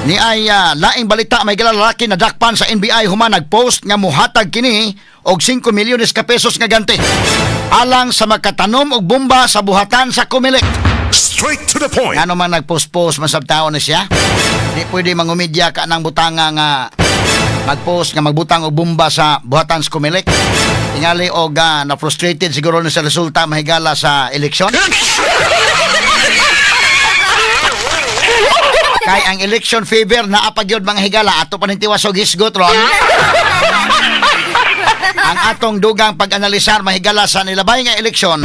Ni ay laing balita may lalaki na dakpan sa NBI human nagpost nga muhatag kini og 5 milyones ka pesos nga ganti alang sa makatanom og bomba sa buhatan sa Comelec. Straight to the point. Ngano man nagpost-post man sab taon ni siya? Di pwede mangumidya ka ng butanga nga magpost nga magbutang og bomba sa buhatan sa Comelec. Tingali og na frustrated siguro ni sa resulta mahigala sa eleksyon. Kay ang election fever naa pa gyud mga higala ato pa ning tiwas og hisgot ron. Ang atong dugang pag-analisar mahigala sa nilabay nga eleksyon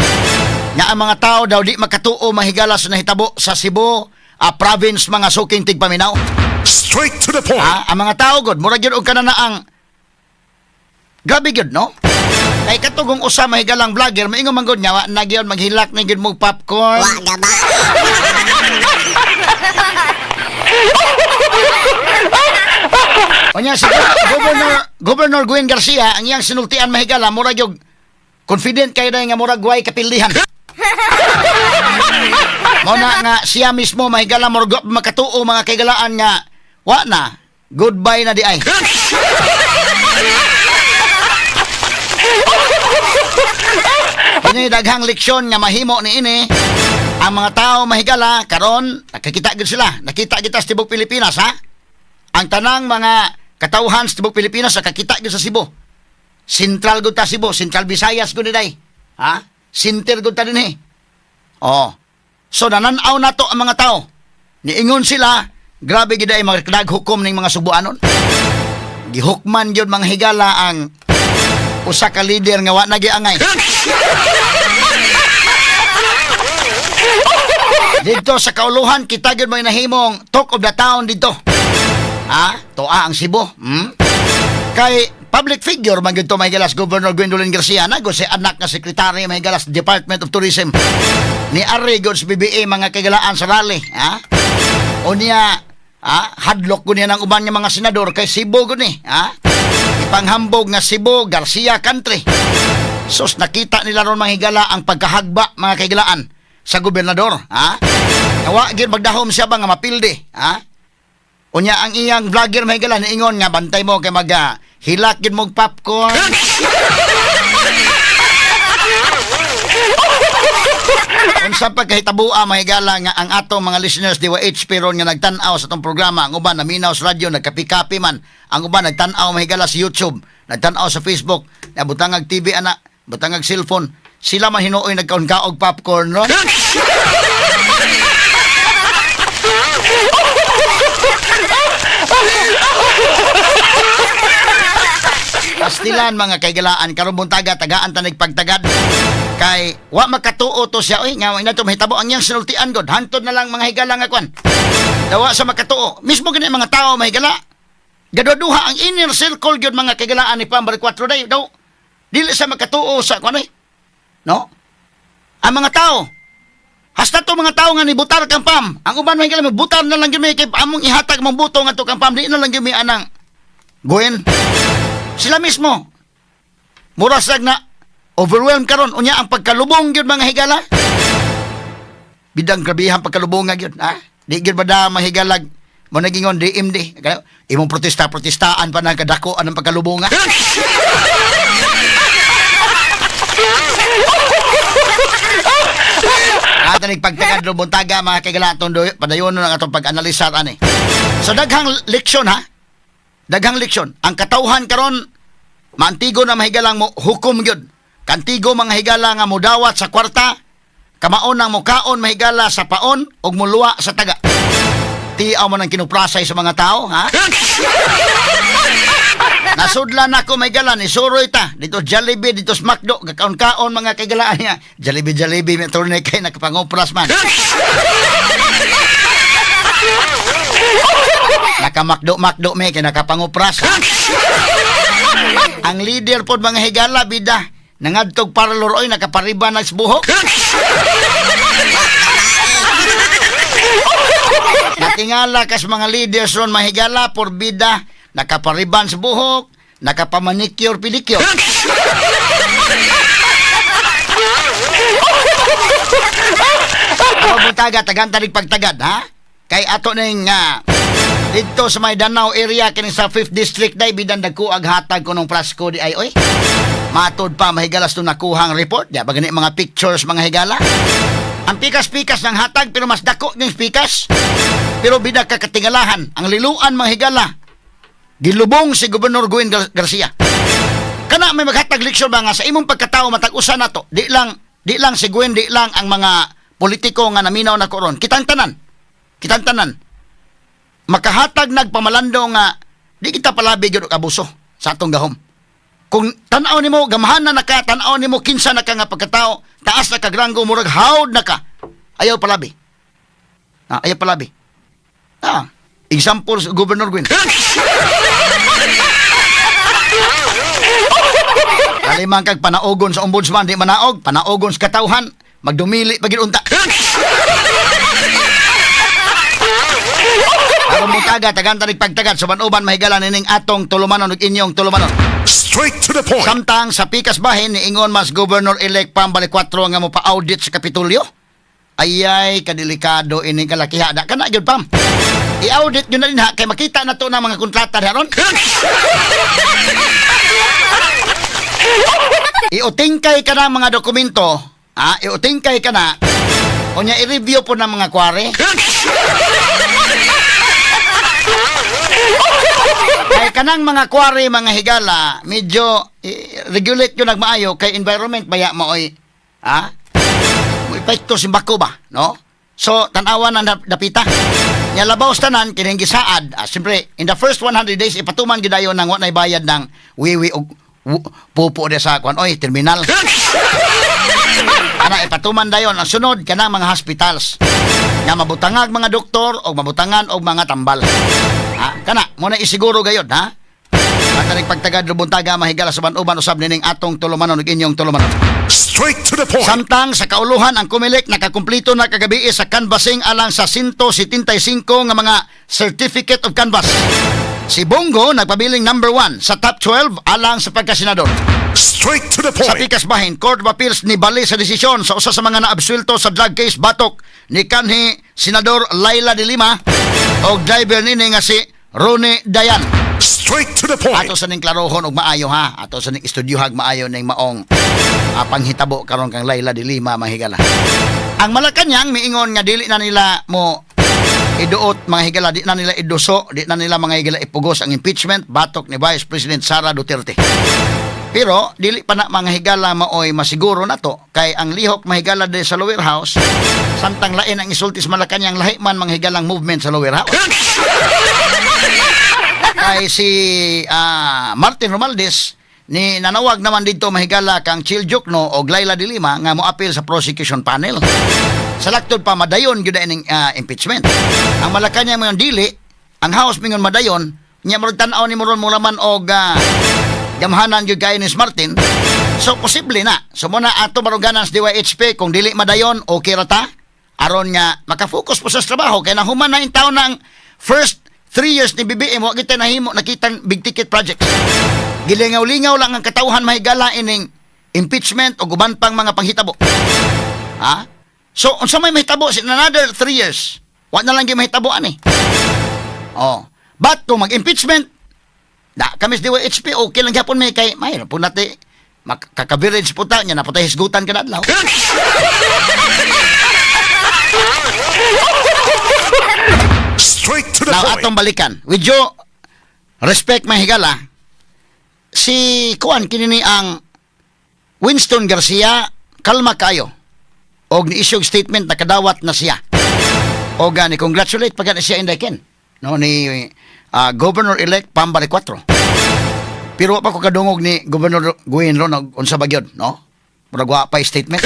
nga ang mga tao daw di makatuo mahigala sa nahitabo sa Cebu province mga suking tigpaminaw. Straight to the point. Ah, ang mga tao god mura gyud og kanana ang grabe gyud no. Kay katugong usa mahigalang vlogger maingon man gud nga wa na gyud maghilak na gyud mo popcorn. Wa na ba? Unya si Governor Gwen Garcia ang iyang sinultian mahigala mura gyud confident kay nga murag way kapildihan. Mao na nga siya mismo mahigala murag makatuo mga kaigalaan nga wa na goodbye na di ay. Kini daghang leksyon nga mahimo ni ini ang mga tao mahigala karon nakakita gyud sila, nakita kita sa tibok Pilipinas ha. Ang tanang mga katawhan sa tibok Pilipinas nakakita gyud sa Cebu. Central gud ta Cebu, Central Visayas gud ni day. Ha? Center gud ta dinhi. Oh. So nanan-aw nato ang mga tao. Niingon sila, grabe gid ay mga naghukom ning mga Subuanon. Gihukman gyud mga higala ang usa ka leader nga wa nagiangay. Dito sa kauluhan kita gyud may nahimong talk of the town dito. Ha? Toa ang Cebu. Hmm? Kay public figure man gyud to mahigalas Governor Gwendolyn Garcia na si anak nga sekretary mahigalas Department of Tourism. Ni Ari gyud sa BBA mga kagalaan sa rally, ha? O niya, ha? Hadlok ko niya ng uban nga mga senador kay Cebu gud ni, ha? Ipanghambog nga Cebu Garcia country. Sus nakita nila ron mga higala ang pagkahagba mga kaigalaan sa gobernador, ha? Wa gyud magdahom siya ba nga mapildi, ha? Unya ang iyang vlogger mga higala niingon nga bantay mo kay mag hilak gyud mog popcorn. Unsa pa kahitaboa mga higala nga ang atong mga listeners DYH pero nga nagtan-aw sa atong programa, ang uban naminaw sa radyo, nagkapi-kapi man, ang uban nagtan-aw mga higala sa YouTube, nagtan-aw sa Facebook, nabutangag TV ana, butangag cellphone, sila man hinuoy nagkaon-kaog popcorn ron. Pastilan mga kaigalaan karon buntaga tagaan ta nagpagtagad kay wa makatuo to siya oy nga ina to mahitabo ang iyang sinultian god hantod na lang mga higala nga kwan dawa sa makatuo mismo gani mga tao mahigala gaduduha ang inner circle gyud mga kaigalaan ni Pambar 4 day daw dili sa makatuo sa kwan oy no ang mga tao hasta to mga tao nga nibutar kang Pam ang uban mga higala butar na lang gyud mi kay among ihatag mong buto ngadto kang Pam di na lang gyud mi anang Gwen. Sila mismo murasag na overwhelmed karon unya ang pagkalubong gyud mga higala. Bidang grabihan pagkalubong nga gyud, ha? Di gyud ba da mahigalag mo nagingon DMD. Imong protesta protestaan pa nang kadako anang pagkalubong nga. Ato ning pagtagad buntaga mga kigala atong padayon ang atong pag-analisar ani. So daghang leksyon ha. Daghang leksyon. Ang katawhan karon maantigo na mahigalang mo hukom gyud. Kantigo mga higala nga mudawat sa kwarta, kamaon ang mukaon mahigala sa paon ug muluwa sa taga. Tiaw mo nang kinuprasay sa mga tao, ha? Nasudlan ako mahigala ni suroy ta dito Jollibee dito sa McDo gakaon-kaon mga kaigalaan niya. Jollibee Jollibee may turne kay nakapangupras man. Nakamakdo makdo may kay nakapangupras. Ang leader pod mga higala bida nangadtog parlor oy nakapariba na sa buhok. Natingala kas mga leaders ron mahigala por bida nakapariban sa buhok, nakapamanicure pedicure. Ako buntaga, tagan tanig pagtagad, ha? Kay ato ning Dito sa may Danao area kini sa 5th District day bidan dagko ag hatag kunong prasko di ay oy. Matod pa, mahigala, sa nakuhang report, di ba gani mga pictures, mga higala. Ang pikas-pikas ng hatag pero mas dako ng pikas. Pero bida ka katingalahan, ang liluan, mga higala. Gilubong si Gobernador Gwen Garcia. Kana may maghatag leksyon ba nga sa imong pagkatao matag usa nato, di lang si Gwen, di lang ang mga politiko nga naminaw na koron. Kitang tanan. Kitang tanan. Makahatag nagpamalando nga di kita palabi gyud og abuso sa atong gahom. Kung tan-aw nimo gamhanan na ka, tan-aw nimo kinsa na ka nga pagkatao, taas na ka ranggo, murag hawd na ka. Ayaw palabi. Ah, ayaw palabi. Ah, example sa Governor Gwen. Kaliman kag panaogon sa ombudsman, di manaog, panaogon sa katawhan, magdumili pag unta. Aron mo taga, tagan tanig pagtagad, suban-uban mahigala nining atong tulumanon ug inyong tulumanon. Straight to the point. Samtang sa pikas bahin, niingon mas Governor-elect Bam Balicuatro nga mo pa-audit sa Kapitolyo. Ayay, kadelikado ining kalakiha. Da kana gyud, Pam. I-audit yun na din ha, kay makita na to ng mga kontrata ron. Iutingkay ka na mga dokumento, ha? Iutingkay ka na. Unya i-review po ng mga kware. Kay kanang mga kware, mga higala, medyo regulate yun nagmaayo kay environment baya maoy, ha? Mo epekto simbako ba, no? So tan-awan ang dapita. Nya labaw sa tanan kining gisaad, siyempre in the first 100 days ipatuman gyud dayon nang wa nay bayad ng wiwi og pupo de sa kwan oy terminal. Ana ipatuman dayon ang sunod kanang mga hospitals nga mabutangag mga doktor o mabutangan og mga tambal. Ha? Kana mo na isiguro gayod ha. At ang pagtagad buntaga, mahigala, sa uban usab nining atong tulumanon ug inyong tulumanon. Straight to the point. Samtang sa kauluhan, ang Comelec nakakumplito na kagabi sa canvassing alang sa 175 nga mga certificate of canvass. Si Bong Go nagpabiling number 1 sa top 12 alang sa pagkasenador. Straight to the Sa point. pikas bahin, Court of Appeals ni bali sa desisyon sa usa sa mga naabsuelto sa drug case batok ni kanhi Senador Leila de Lima og driver nini nga si Ronnie Dayan. Straight to the point. Ato sa ning klarohon og maayo ha. Ato sa ning estudyohag maayo ning maong panghitabo karon kang Leila de Lima, mga higala. Ang Malacanang miingon nga dili na nila mo iduot, mga higala, di na nila iduso, di na nila, mga higala, ipugos ang impeachment batok ni Vice President Sara Duterte. Pero dili pa na, mga higala, maoy masiguro na to kay ang lihok, mahigala, de sa lower house samtang lain ang isulti sa Malacanang, lahi man, mga higalang, movement sa lower house. Kay si Martin Romualdez ni nanawag naman dito, mahigala, kang Chel Diokno o Leila de Lima nga moapil sa prosecution panel. Sa laktod pa madayon gyud ining impeachment. Ang Malacanang mo dili, ang House mingon madayon, nya murag tan-aw ni mo ron mo laman og gamhanan gyud kay ni Martin. So posible na. So muna ato baruganan sa DYHP kung dili madayon, okay ra ta aron nga makafocus po sa trabaho kay nahuman na in taon ng first 3 years ni BBM, wa kita nahimo nakitang big ticket projects. Gilingaw-lingaw lang ang katawhan, mahigala, ining impeachment o uban pang mga panghitabo. Ha? So unsa may mahitabo sa another 3 years? Wa na lang gyud mahitabo ani. Oh. But kung mag-impeachment, da kami sa DYHP okay lang gyapon may kay mayroon po nati makaka-average po ta nya napatay hisgutan kada adlaw. Straight to the Now, point. atong balikan. With due respect, mahigala, si kuan kini ni ang Winston Garcia, kalma kayo. Og ni-issue og statement, nakadawat na siya. Og ni congratulate pa gani siya Inday Ken. No ni Governor-elect Pam Baricuatro. Pero wa pa ko kadungog ni Governor Gwen ron og unsa ba gyud, no? Murag wa pa statement.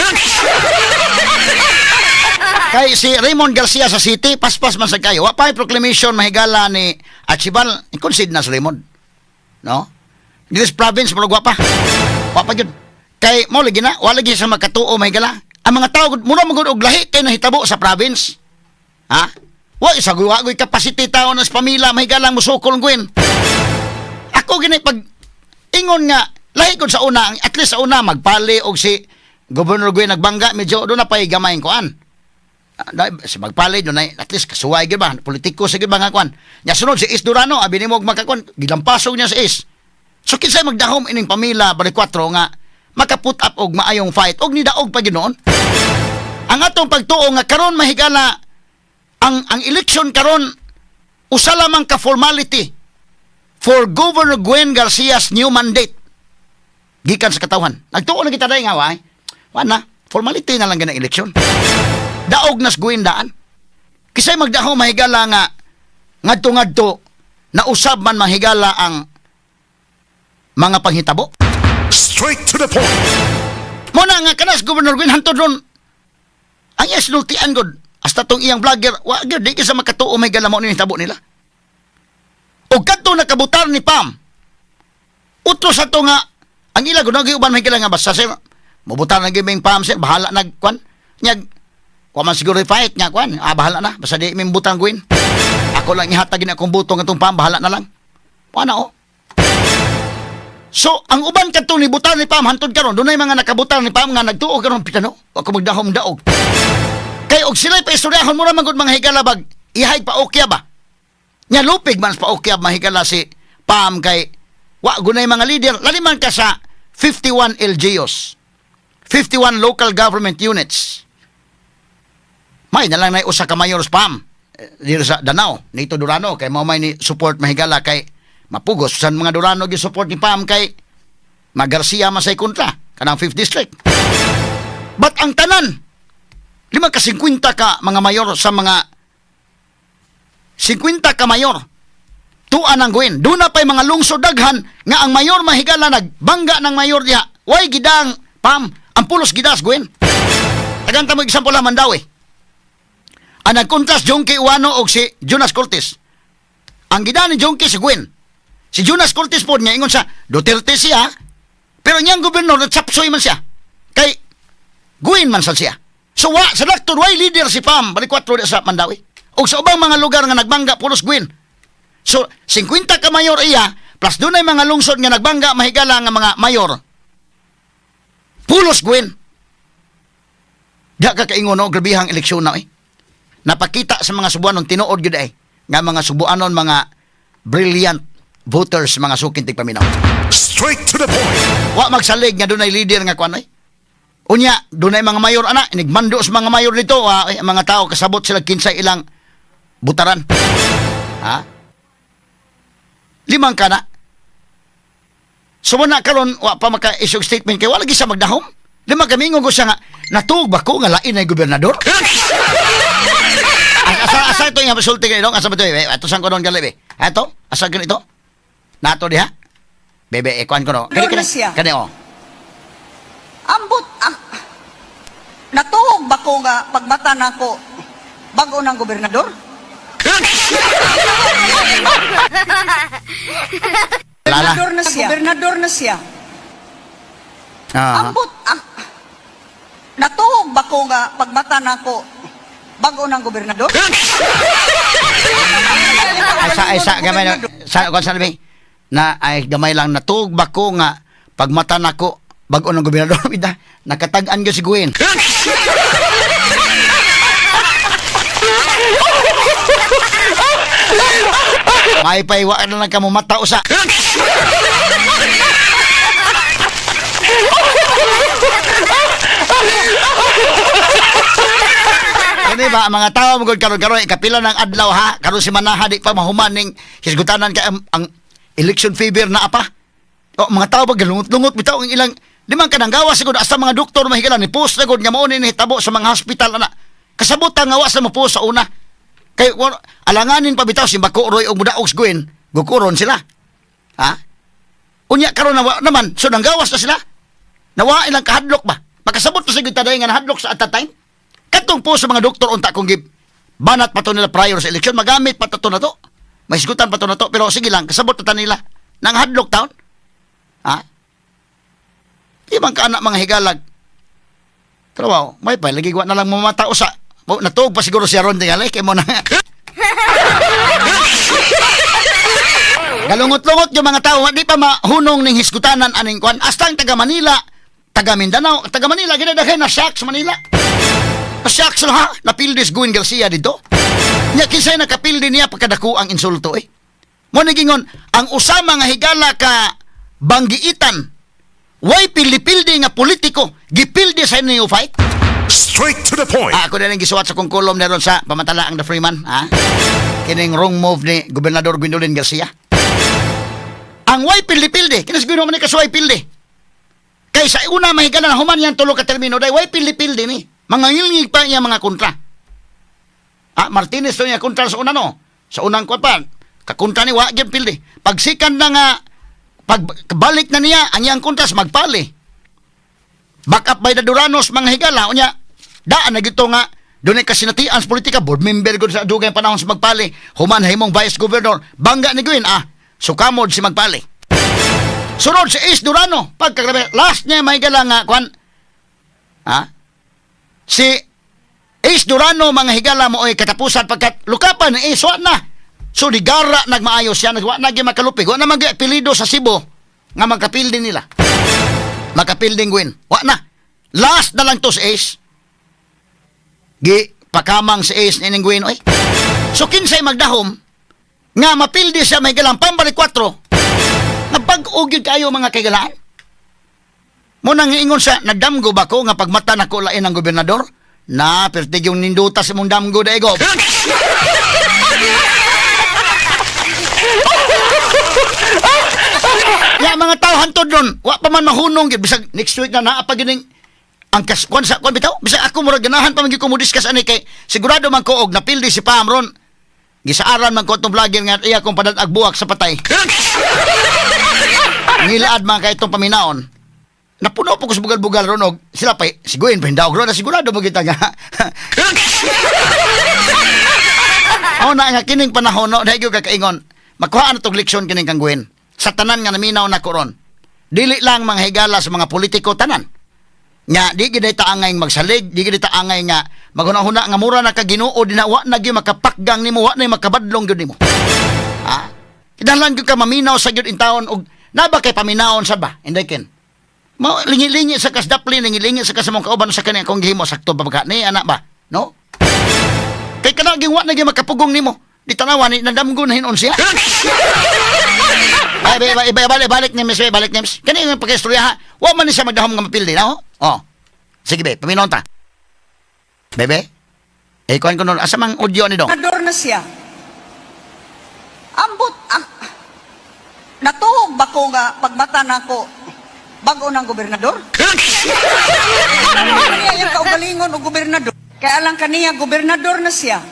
Kay si Raymond Garcia sa City, paspas man sa kayo. Wa pa proclamation, mahigala, ni Archibald, concede na si Raymond. No? Dili sa province, murag wa pa. Wa pa gyud. Kay mo lagi na, wa lagi sa makatuo, mahigala. Ang mga tao mura man gud og lahi kay nahitabo sa province. Ha? Wa isa wa goy capacity tao na sa pamilya, mahigalang, musukol Gwen. Ako gini pag ingon nga lahi gud sa una, at least sa una magpali og si Governor Gwen nagbangga, medyo do na pay gamay kuan. Si magpalid yun ay at least kasuway gyud ba, politiko sa gyud ba nga kwan. Nya sunod si Ace Durano, abi nimo og makakwan, gilampasog niya si Ace. So kinsay magdahom ining Pamela Baricuatro nga maka-put up og maayong fight og nidaog pa ginoon? Ang atong pagtuo nga karon, mahigala, ang election karon usa lamang ka formality for Governor Gwen Garcia's new mandate gikan sa katawhan. Nagtuo na kita dahil nga, wa, wa na, formality na lang ganang eleksyon. Daog nas Gwen daan. Kisay magdahom, mahigala, nga ngadto-ngadto nausab man, mahigala, ang mga panghitabo? Straight to the point. Muna nga kanas Governor Gwen hantod ron ang iyang sinultian god hasta tong iyang vlogger, wa gyud, di sa makatuo, mahigala, mao ni hitabo nila. Og kadto nakabutar ni Pam, utro sa to nga ang ila gud uban, mahigala, nga basta sir, mobutar na gyud Pam sir, bahala nag kwan nyag wa man siguro fight nya kwan, ah, bahala na basta di mi butang Gwen, ako lang ihatag gina akong buto ngatong Pam, bahala na lang. Wa na oh. So, ang uban kadto ni butar ni Pam hantod karon, dunay mga nakabutar ni Pam nga nagtuo karon pitano, wa ko magdahom daog. Kay og sila'y paistoryahon mo ra man gud, mga higala, bag ihay pa okay ba? Nya lupig man pa okay, mahigala, si Pam kay wa gunay mga leader laliman ka sa 51 LGUs. 51 local government units. May na lang na usa ka mayor sa Pam dito sa Danao, nito Durano, kay mao may ni support, mahigala, kay mapugos sa mga Durano gi support ni Pam kay Magarcia man say kontra kanang 5th district. But ang tanan, lima ka 50 ka mga mayor, sa mga 50 ka mayor, tuan ang Gwen. Doon na pa'y mga lungsod daghan nga ang mayor, mahigala, nagbangga ng mayor diha. Way gidang Pam, ang pulos gidas Gwen. Tagan ta mo example lang Mandaue. Ang nagkontras Jonkie Ouano og si Jonas Cortes. Ang gida ni Jonkie si Gwen. Si Jonas Cortes po niya ingon sa Duterte siya, pero niyang gobernador nagtsapsoy man siya. Kay Gwen man sad siya. So wa sa dakton way leader si Pam Baricuatro sa Mandaue. Og sa ubang mga lugar nga nagbangga, pulos Gwen. So 50 ka mayor iya plus dunay mga lungsod nga nagbangga, mahigala, nga mga mayor. Pulos Gwen. Di ka kaingon no, grabihang eleksyon na eh. Napakita sa mga Subuanon tinuod gyud ay nga mga Subuanon mga brilliant voters, mga suking tigpaminaw. Straight to the point. Wa magsalig nga dunay leader nga kuan ay. Unya, dunay mga mayor ana, inigmando sa mga mayor dito, ah, ay, ang mga tao kasabot sila kinsay ilang butaran. Ha? Limang kana. So na karon wa pa maka-issue statement kay wala gi siya magdahom. Lima kami ko siya nga natuog ba ko nga lain na gobernador? Asa asa ito yung sulti kanino? Asa ba ito? Eh, ato saan ko noon gali, be? Ato? Asa ganito? Nato diha? Bebe, eh, kuan ko no. Kani, kani, na siya. Kani, oh. Ambot, ah, natuog ba ko nga pagmata nako bago ng gobernador? Lala. Gobernador na siya. Gobernador na siya. Ambot, ah, natuog ba ko nga pagmata nako bago ng gobernador? Asa, ay, sa, gamay na, sa, kung saan ba? Na, ay, gamay lang, natuog ba ko nga, pagmata nako, bago ng gobernador, ida, nakatag-an ko si Gwen. May paiwa na lang kamo mata usa. Kani ba ang mga tao mo gud karon karon ikapila ng adlaw ha, karon si Manaha di pa mahuman ning hisgutanan kay ang election fever na apa. O mga tao ba galungot-lungot bitaw ang ilang di man kanang gawas siguro, hasta mga doktor, mahigala, ni post na gud nga mao ni nahitabo sa mga hospital ana. Kasabutan nga wa sa mo post sa una. Kay alanganin pa bitaw si Bako Roy og mudaog sa Gwen, gukuron sila. Ha? Unya karon na wa naman, so nanggawas na sila. Nawa ilang kahadlok ba? Makasabot pa sa gyud taday nga nahadlok sa at that time. Katong po sa mga doktor unta kung gib banat pa to nila prior sa eleksyon, magamit pa to na to. May hisgutan pa to na to, pero sige lang, kasabot pa ta nila. Nang hadlok taon. Ha? Di man ka anak mga higalag. Pero wow, may pa, lagi wa na lang mamata usa. Mo natuog pa siguro siya ron tingali kay mo na. Galungot-lungot yung mga tao, di pa mahunong ning hisgutanan aning kwan. Hasta ang taga Manila, taga Mindanao, taga Manila, ginadaghay na shock sa Manila. Nasyak sila ha, napildi si Gwen Garcia dito. Nya kinsay nakapildi niya pagkadako ang insulto eh. Mo nagingon, ang usama nga higala ka banggiitan, way pildi-pildi nga politiko, gipildi sa inyo fight. Straight to the point. Ah, ako na lang gisuwat sa kong kolom meron sa pamantala ang The Freeman, ha? Kining wrong move ni Gobernador Gwendolyn Garcia. Ang way pildi-pildi, kinis Gwendolyn man ni kasuway pildi. Kay sa una mahigala na human yan tulo ka termino, day way pildi-pildi ni. Mga ngilngig pa iya mga kontra. Ah, Martinez to niya kontra sa una no. Sa unang kwan pa, kakontra ni wa gyud pildi. Pagsikan na nga pagbalik na niya ang iyang kontras magpali. Back up by the Duranos mga higala unya daan na gito nga dunay kasinatian sa politika, board member gud sa dugay panahon sa Magpali, human himong vice governor, bangga ni Gwen, ah, sukamod si Magpali. Sunod si Ace Durano, pagkagrabe last niya mga higala nga kwan, ha, si Ace Durano mga higala mo ay katapusan pagkat lukapan ni Ace wa na. So digara nagmaayo siya, nagwa na gyud makalupig, wa na mag apelyido sa Cebu nga magkapildi nila, makapilding Gwen. Wa na. Last na lang to si Ace. Gi pakamang si Ace nining Gwen oy. So kinsay magdahom nga mapildi siya may galang pambalik 4 nga bag-o gyud kayo mga kaigalaan. Mo nang ingon sa nagdamgo ba ko nga pagmata nako lain ang gobernador? Na pertig yung ninduta sa mong damgo daigo. Ya mga tao hantod ron, wa pa man mahunong gyud bisag next week na naa pa gyud ning ang kas kwan sa kwan bitaw. Bisag ako murag ganahan pa man gyud ko mo discuss ani kay sigurado man ko og napildi si Pam ron. Gisaaran man ko atong vlogger nga iya kong padatag buwak sa patay. Ngilaad man kay itong paminaon. Napuno po ko sa bugal-bugal ron og sila pa siguin pa hindawg ron na sigurado mo kita nga. Ako na nga kining panahon no, dahil ka kaingon, makuha na tong leksyon kining kang Gwen. Sa tanan nga naminaw na ko ron. Dili lang mga higala sa mga politiko tanan. Nga di gid ta angay magsalig, di gid ta angay nga maghuna-huna nga mura na ka Ginoo dinha, wa na gyud makapakgang nimo, wa na gyud makabadlong gyud nimo. Ha? Kinahanglan gyud ka maminaw sa gyud intawon og naba kay paminawon sa ba? Inday ken. Mao lingi-lingi sa kasdapli, lingi-lingi sa kasamong kauban sa kani akong gihimo sakto ba ka ni ana ba? No? Kay kana ging wa na gyud makapugong nimo. Di tanawa ni nadamgo na hinon siya. Ay, ba, ba, balik, balik ni Miss, balik ni Miss. Kani yung pagkistorya ha. Wa man ni siya magdahom nga mapildi na, oh. Oh. Sige, be, paminaon ta. Bebe? Eh, kuhan ko nun. Asa mang audio ni dong? Gobernador na siya. Ambot, ah, natuog ba ko nga pagmata nako bago ng gobernador? Ano niya yung kaugalingon o gobernador? Kaya lang kaniya, gobernador na siya.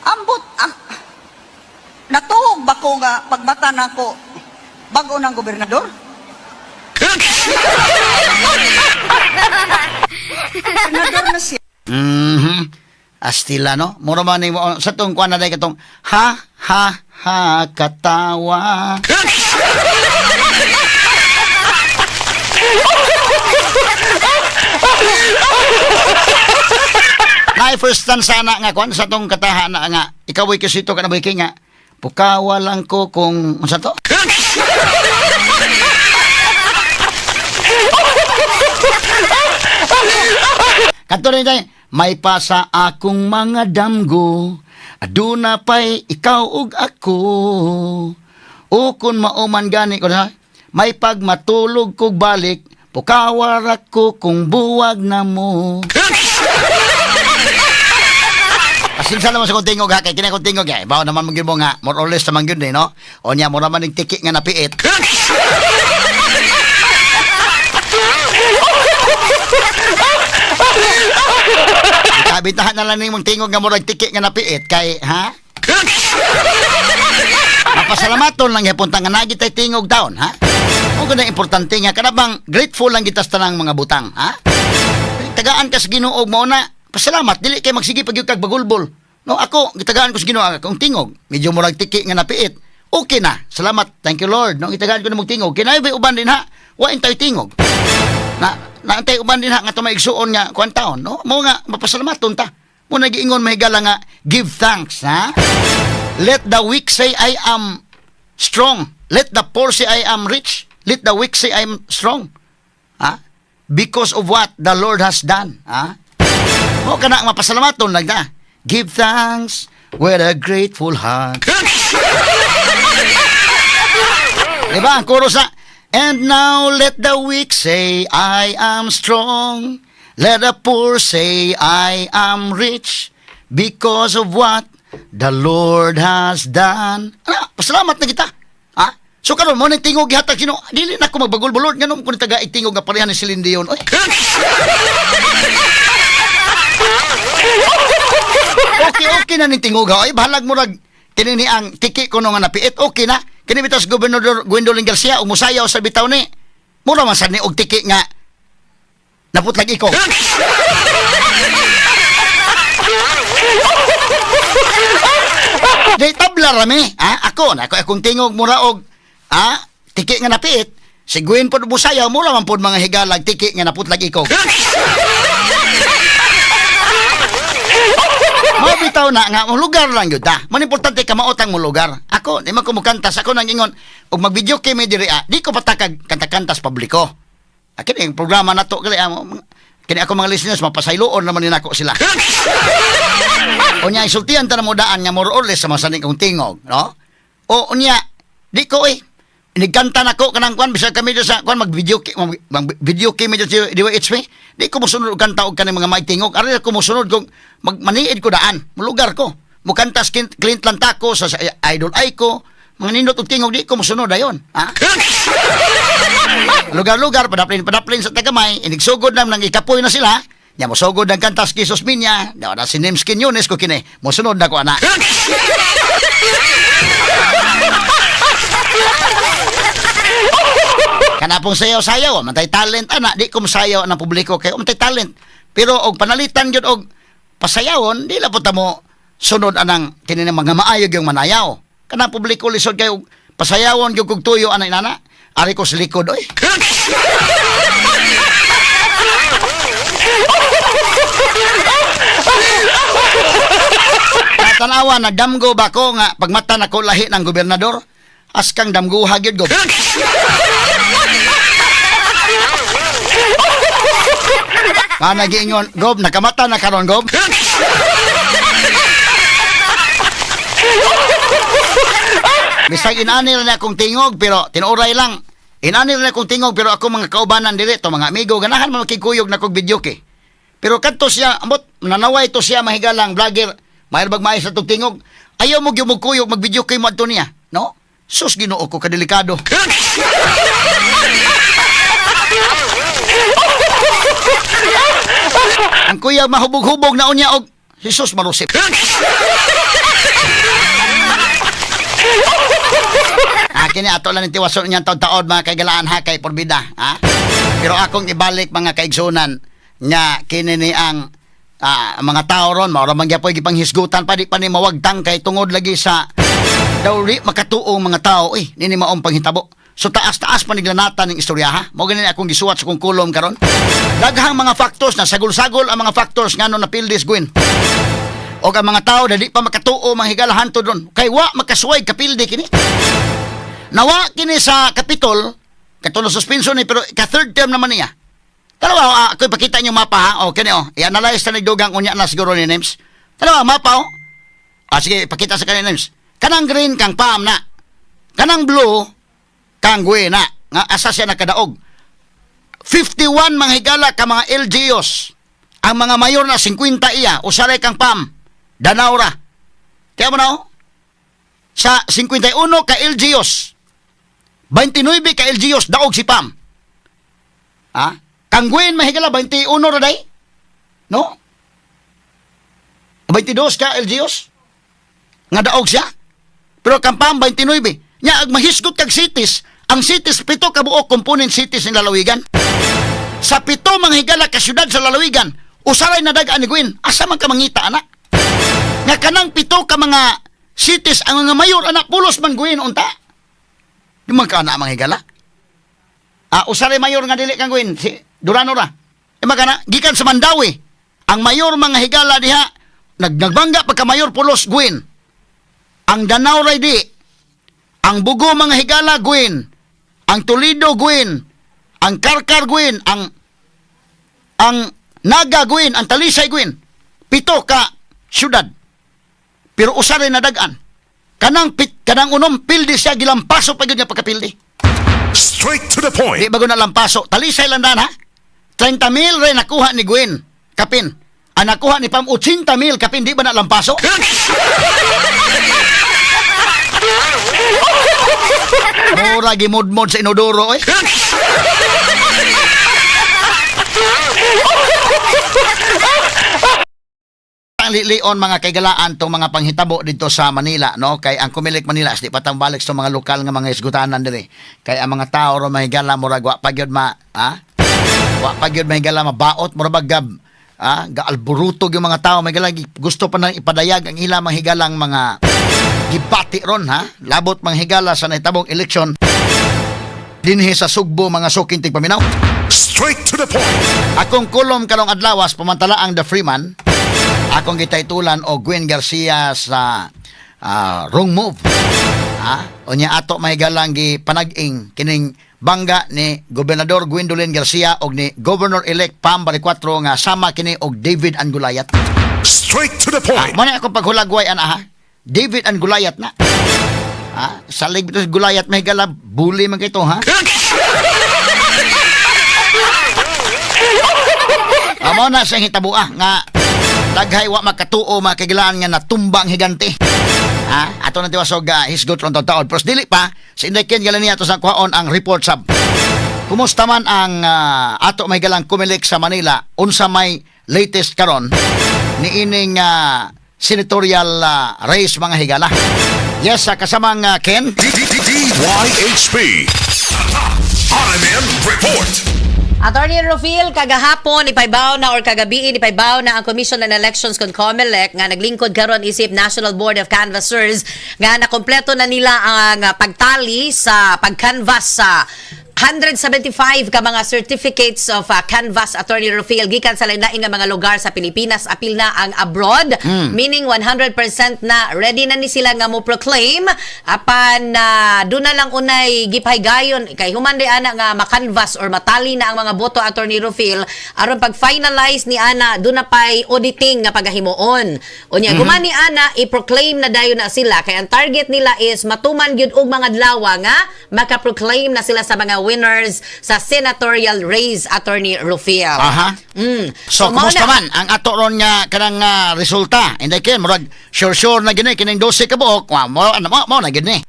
Ambot, ah, natuog ba ko nga pagmata nako bago ng gobernador? Gobernador na siya. Astila, no? Mura man ni mo sa tong kuan na day katong ha ha ha katawa. Nay first time sana nga kuan sa tong kataha na nga ikaw ay kisito ka na boy nga pukawa lang ko kung unsa to. Kadto rin tayo, may pasa akong mga damgo, aduna pa'y ikaw ug ako. O kung mauman gani ko na, may pagmatulog kog balik, pukawara ko kung buwag na mo. Pasensya naman sa kong tingog ha, kay kini akong tingog eh. Bawa naman magyud mo nga, more or less naman gyud eh, no? O niya, mura man yung tiki nga napiit. Kabitahan na lang nimong tingog nga murag tiki nga napiit kay ha? Mapasalamaton lang gyapon ta nga naa gitay tingog taon, ha? Mo gud importante nga kana bang grateful lang kita sa tanang mga butang, ha? Tagaan ka sa Ginoo mao na pasalamat dili kay magsige pag kag bagulbol. No, ako gitagaan ko sa Ginoo akong tingog. Medyo murag tiki nga napiit. Okay na. Salamat. Thank you Lord. No, gitagaan ko na mong tingog. Kinay uban din ha. Wa intay tingog. Na naantay uban din ha nga tumaigsuon nga kuan taon, no? Mo nga mapasalamaton ta. Mo nagiingon mahigala nga give thanks, ha? Let the weak say I am strong. Let the poor say I am rich. Let the weak say I am strong. Ha? Because of what the Lord has done. Ha? Mo kana ang mapasalamaton lang ta. Give thanks with a grateful heart. Diba? Ang chorus na, "And now let the weak say, I am strong. Let the poor say, I am rich. Because of what the Lord has done." Ano, pasalamat na kita. Ha? So karon mo nang tingog gihatag sino, dili na ko magbagol-bulod nganong kun taga tingog nga pareha ni Celine Dion. Oy. Okay na ning tingog ha. Oy, bahalag mo rag kini ni ang tiki ko nga napiit. Okay na. Kini bitaw si Gobernador Gwendolyn Garcia ug musayaw sa bitaw ni. Mura man sad ni og tiki nga naputlag iko. Di tabla rami, ha? Ako na ako akong tingog mura og ha? Tiki nga napiit. Si Gwen pod musayaw mura man pod mga higalag tiki nga naputlag iko. Mabitaw na nga mo lugar lang gyud ta. Man importante ka maotang mo lugar. Ako di man ko mukantas, ako nang ingon og mag-video kay mi diri ah, di ko patakag kanta-kanta sa publiko. Kini ang programa nato gali kini ako mga listeners mapasayloon naman ni nako sila. Unya isultihan ta na mo daan nga more or less sa masaning kong tingog, no? O unya di ko eh nigkanta nako kanang kwan bisag kami sa kwan mag-video mag video kay mi sa DYHP, di ko mosunod og kanta og kaning mga maigtingog. Ari ako mosunod kung magmaniid ko daan, molugar ko. Mukanta sa Clint Lantaco sa Idol Aiko, mga nindot og tingog di ko mosunod dayon, ha? Lugar-lugar padaplin-padaplin sa tagamay, inigsugod na nang ikapoy na sila. Nya mosugod ang kanta sa Jesus Minya, na si Nims Quiñones ko kini, mosunod na ko ana. Kana pong sayaw-sayaw, mantay talent ana, di ko masayaw ang publiko kay mantay talent. Pero og panalitan gyud og pasayawon, di la po ta mo sunod anang kini ng mga maayog yung manayaw. Kanang publiko lisod kay og pasayawon gyud kog tuyo anay nana. Ari ko sa likod oy. Tanawa na damgo ba ko nga pagmata nako lahi ng gobernador? Askang damguha gyud go. Kana giingon, "Gob, nakamata na karon, Gob." Bisag inani na akong tingog pero tinuoray lang. Inani na akong tingog pero ako mga kaubanan diri to mga amigo ganahan man makikuyog na kog video kay. Pero kadto siya ambot nanaway to siya mahigalang vlogger, mahir bag maayos sa tong tingog. Ayaw mo gyud kuyog mag video kay mo adto niya, no? Sus Ginoo ko kadelikado. Ang kuya mahubog-hubog na unya og Jesus marusip. Kini ato lang tiwason niyang taod-taod mga kaigalaan ha kay porbida, ha? Pero akong ibalik mga kaigsunan nga kini ni ang mga tao ron mao ra man gyapoy gipanghisgutan pa di pa ni mawagtang kay tungod lagi sa daw di makatuong mga tao eh nini maong panghitabo. So taas-taas pa niglanatan ng istorya ha. Mao gani akong gisuwat sa kong kulom karon. Daghang mga factors na sagol-sagol ang mga factors ngano napildis Gwen. Og ang mga tao na di pa makatuo mga higalahan to doon. Kay wa makasuway kapildi kini. Nawa kini sa Capitol, katulong suspension ni pero ka third term naman niya. Tanawa, ako ipakita niyo mapa ha. O kini oh, i-analyze ta nagdugang unya na siguro ni Nims. Tanawa mapa oh. Sige, ipakita sa kanina Nims. Kanang green kang Pam na. Kanang blue kang Gwen na. Nga asa siya nakadaog. 51 mga higala ka mga LGUs. Ang mga mayor na 50 iya, usaray kang Pam. Danao ra. Kaya mo na oh. Sa 51 ka LGUs, 29 ka LGUs daog si Pam. Ha? Kang Gwen mahigala 21 ra day. No? 22 ka LGUs nga daog siya. Pero kang Pam 29. Nya ag mahisgot kag cities, ang cities 7 ka buok component cities ng lalawigan. Sa 7 mga higala ka syudad sa lalawigan, usaray na dagaan ni Gwen. Asa man ka mangita ana? Nga kanang 7 ka mga cities ang mga mayor anak pulos man Gwen unta. Di man ka ana mga higala. Usaray mayor nga dili kang Gwen si Durano ra. Di man ka na gikan sa Mandawi. Ang mayor mga higala diha nagbangga pagka mayor pulos Gwen. Ang Danao ray di. Ang Bugo mga higala Gwen. Ang Toledo Gwen. Ang Karkar Gwen, ang Naga Gwen, ang Talisay Gwen. Pito ka syudad. Pero usa rin nadag-an. Kanang unom pildi siya gilampaso pa gyud nga pagkapildi. Straight to the point. Di ba na lampaso? Talisay lang dan ha. 30 mil rin nakuha ni Gwen. Kapin. Ang nakuha ni Pam 80 mil kapin, di ba na lampaso? Mura gimudmod sa inodoro eh. Ang lilion, mga kaigalaan, tong mga panghitabo dito sa Manila, no, kay ang Comelec Manila di patambalik sa mga lokal nga mga isgutanan diri, kay ang mga tao ro, mga higala, murag wa pa gyud ma ha wa pa gyud, mga higala, mabaot, murag ba gab gaalburuto yung mga tao, mga higala, gusto pa nang ipadayag ang ilang mga higalang mga gibati ron, ha, labot, mga higala, sa nahitabong eleksyon dinhi sa Sugbo, mga suking tigpaminaw. Straight to the point. Akong kolum karong adlawas pamantala ang The Freeman. Akong gitaytulan og Gwen Garcia sa wrong move. Ha? Unya ato mahigalang gipanag-ing kining bangga ni Gobernador Gwendolyn Garcia og ni Governor-elect Pam Baricuatro nga sama kini og David and Goliath. Straight to the point. Mo na akong paghulagway ana ha. David and Goliath na. Ha? Salig bitaw si Goliath, mahigala, bully man kito ha. Amo na siyang hitabua nga daghay wa makatuo, mga kagilaan, nga natumba ang higante. Ha? Ato na tiwasog hisgot ron taon. Pero dili pa, si Inday Ken Galania ato sa kuhaon ang report sab. Kumusta man ang ato may galang Comelec sa Manila, unsa may latest karon niining senatorial race, mga higala? Yes, sa kasamang Ken. DYHP. RMN Report. Attorney Rufil, kagahapon ipaybaw na or kagabi ipaybaw na ang Commission on Elections kon COMELEC nga naglingkod karon isip National Board of Canvassers nga nakompleto na nila ang pagtali sa pagcanvass sa 175 ka mga certificates of canvass, Attorney Rufil, gikan sa lain nga mga lugar sa Pilipinas, apil na ang abroad, meaning 100% na ready na ni sila nga mo proclaim, apan doon na lang unay gipaygayon kay human di ana nga makanvas or matali na ang mga boto, Attorney Rufil, aron pag finalize ni ana doon na pay auditing nga pagahimuon. Unya gumani ana i-proclaim na dayon na sila, kay ang target nila is matuman gyud og mga adlaw nga maka-proclaim na sila sa mga winners sa senatorial race, Attorney Rufil. So, mao kumusta na- man ang ato ron nga kanang resulta? Inday Ken, murag sure sure na gini kining 12 ka buok. Wa mo ano mo mo na gini.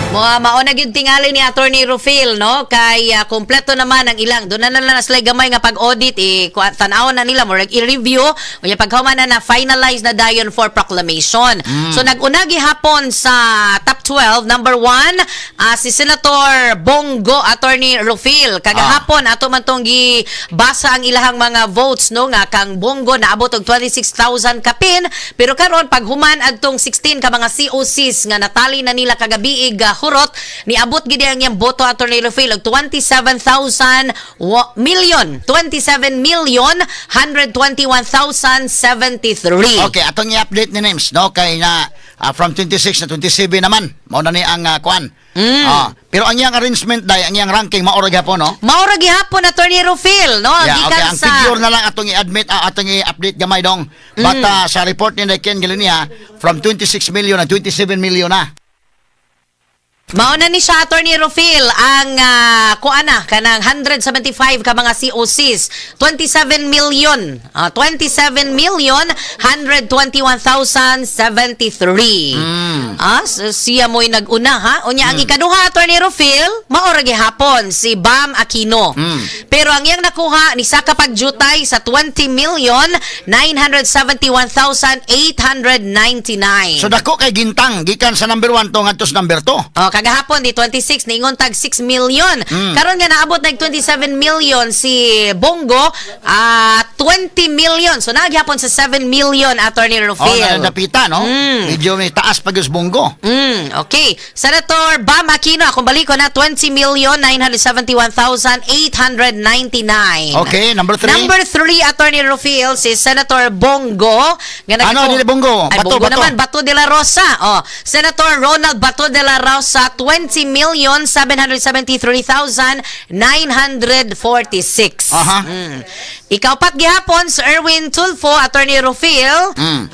Mga mao na gyud tingali ni Attorney Rufil, no, kay kumpleto naman ang ilang doon na lang na sila gamay nga pag-audit, eh, tan-awon na nila, murag i-review, unya paghuman na na finalize na dayon for proclamation. So nag-una gihapon sa top 12, number 1 si Senator Bong Go, Attorney Rufil. Kagahapon ato man tong gibasa ang ilahang mga votes, no, nga kang Bong Go naabot og 26,000 kapin, pero karon paghuman adtong 16 ka mga COCs nga natali na nila kagabi hurot, niabot gid ang iyang boto, Attorney Rufil, og 27,000 million 27 million 121,073. Okay, atong i-update ni names, no, kay na from 26 na 27 naman. Mao na ni ang kuan. Pero ang iyang arrangement dai, ang iyang ranking mao ra gyapon, no? Mao ra gihapon, Attorney Rufil, no? Yeah, okay, Gikan ang sa figure na lang atong i-admit, atong i-update gamay dong. But sa report ni Ken Galinia, from 26 million na 27 million na. Mao na ni siya, Attorney Rufil, ang kuan na kanang 175 ka mga COCs, 27 million, 27 million 121,073. Siya mo'y nag-una ha. Unya ang ikaduha, Attorney Rufil, mao ra gihapon si Bam Aquino. Pero ang iyang nakuha ni sa kapag-jutay sa 20 million 971,899. So dako kay gintang gikan sa number 1 to ngadto sa number 2. Oh, kagahapon di 26 niingon tag 6 million. Karon nga naabot nag 27 million si Bong Go, 20 million. So naghapon sa 7 million, Attorney Oh, Rufil. na napita, no? Medyo may taas pa gyud sa Bong Go. Okay. Senator Bam Aquino, akong baliko na 20 million 971,899. Okay, number 3. Number 3, Attorney Rufil, si Senator Bong Go. Nga Ano, dili Bong Go? Ay, Bato, Bong Go Bato. naman, Bato de la Rosa. Oh, Senator Ronald Bato de la Rosa, 20 million 773,946. Ikaupat gihapon si Erwin Tulfo, Attorney Rufil, 17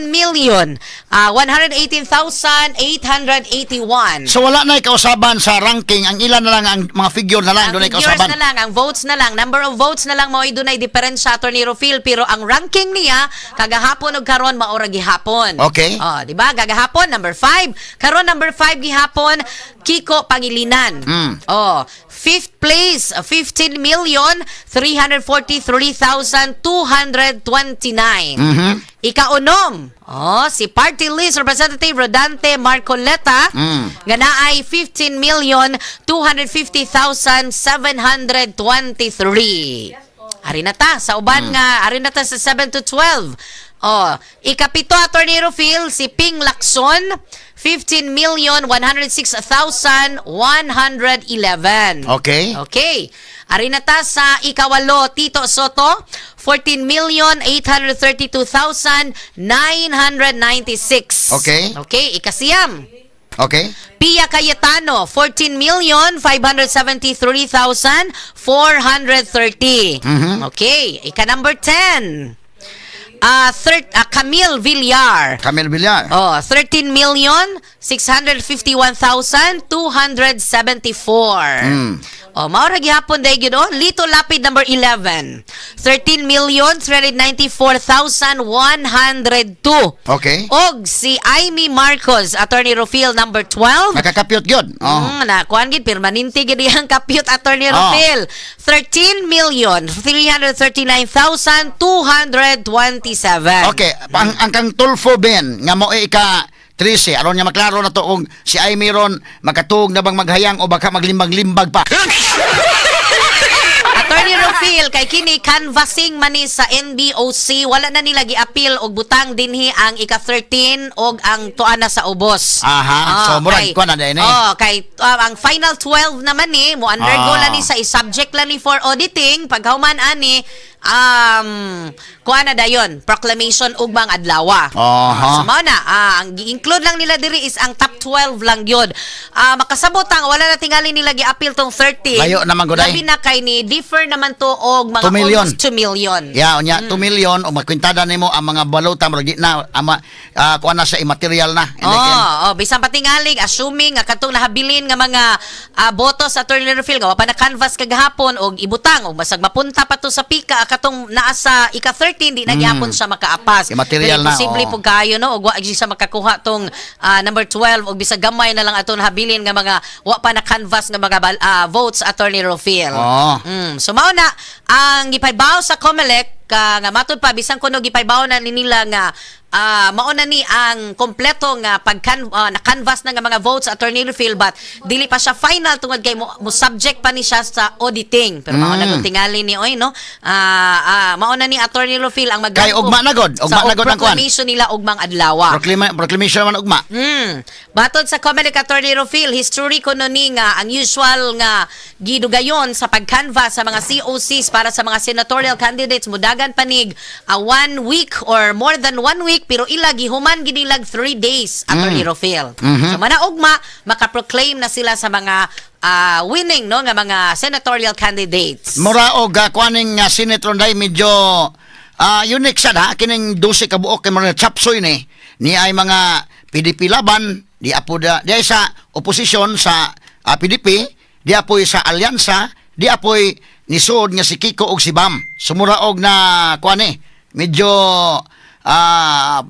million 118,881. So wala na ikausaban sa ranking, ang ilan na lang ang mga figure na lang Ang doon figures ikausaban. na lang, ang votes na lang, number of votes na lang mao'y dunay diferensya, Attorney Rufil, pero ang ranking niya kagahapon ug karon mao ra gihapon. Oh, di ba? Kagahapon number 5, karon number 5 gihapon Kiko Pangilinan. Oh, fifth place, 15 million 343,229. Ikaunom, oh, si Party List Representative Rodante Marcoleta nga naay 15 million 250,723. Ari na ta sa uban nga ari na ta sa 7 to 12. Oh, ikapito, Attorney Rufil, si Ping Lacson, 15 million 106,111. Okay. Ari na ta sa ikawalo, Tito Sotto, 14 million 832,996. Okay, ikasiyam. Pia Cayetano, 14 million 573,430. Okay, ika number 10. Camille Villar. Camille Villar. Oh, 13 million 651,274. Oh, mao ra gihapon dai gyud oh. Lito Lapid, number 11. 13 million 394,102. Og si Imee Marcos, Attorney Rufil, number 12. Nakakapyot gyud. Oh. Na kuan gid, permanente gid iyang kapyot, Attorney Rufil. 13 million 339,227. Okay, ang kang Tulfo Ben nga mo ika 13 aron nga maklaro na to kung si Imee ron makatuog na bang maghayang o baka maglimbag-limbag pa. Attorney Rufil, kay kini canvassing man ni sa NBOC, wala na nila gi-appeal og butang dinhi ang ika-13 og ang tuana na sa ubos. Aha. So, murag kuan na din eh. Oh, kay ang final 12 naman ni mo undergo lang ni sa subject lang ni for auditing paghuman ani kuan na dayon proclamation ugmang adlaw. So mao na, ang gi-include lang nila diri is ang top 12 lang gyud. Makasabot ang wala na tingali nila gi-appeal tong 13. Layo naman gud ay. Labi na kay ni differ naman to og mga 2 million. almost 2 million. Yeah, unya 2 million o makwintada nimo ang mga balota murag di na ama kuan na sa immaterial na. Oh, oh, bisan patingalig assuming nga katong nahabilin nga mga boto sa Attorney Rufil nga wa pa na canvass kagahapon og ibutang og basag mapunta pa to sa pika katong naa sa ika-13, di na gyapon siya makaapas. Immaterial Pero na, imposible oh. pud kayo no og wa gyud siya makakuha tong number 12 og bisag gamay na lang aton habilin nga mga wa pa na canvass nga mga votes, Attorney Rufil. So mao na ang gipaybaw sa COMELEC ka nga matud pa bisan kuno gipaybaw na ni nila nga mao na ni ang kompleto nga pag na canvass na nga mga votes, Attorney Rufil, but dili pa siya final tungod kay mo subject pa ni siya sa auditing, pero mao na kung tingali ni oy no mao na ni Attorney Rufil ang mag Kay ugma na gud, ugma sa na gud ang kuan. proclamation nila ugmang adlaw. Proclamation naman ugma. Batod sa COMELEC, Attorney Rufil, history kuno ni nga ang usual nga gidugayon sa pag-canvass sa mga COCs para sa mga senatorial candidates mudagan panig one week or more than one week, pero ila gihuman ginilag 3 days, Attorney Rufil. So mana ugma makaproclaim na sila sa mga winning no nga mga senatorial candidates. Mura og kuaning senator day medyo unique sad ha kining 12 ka buok kay mura chapsoy ni ni ay mga PDP Laban di apo da di ay sa oposisyon sa PDP, di apoy sa alyansa, di apoy nisuod nga si Kiko og si Bam. Sumura og na kuan eh medyo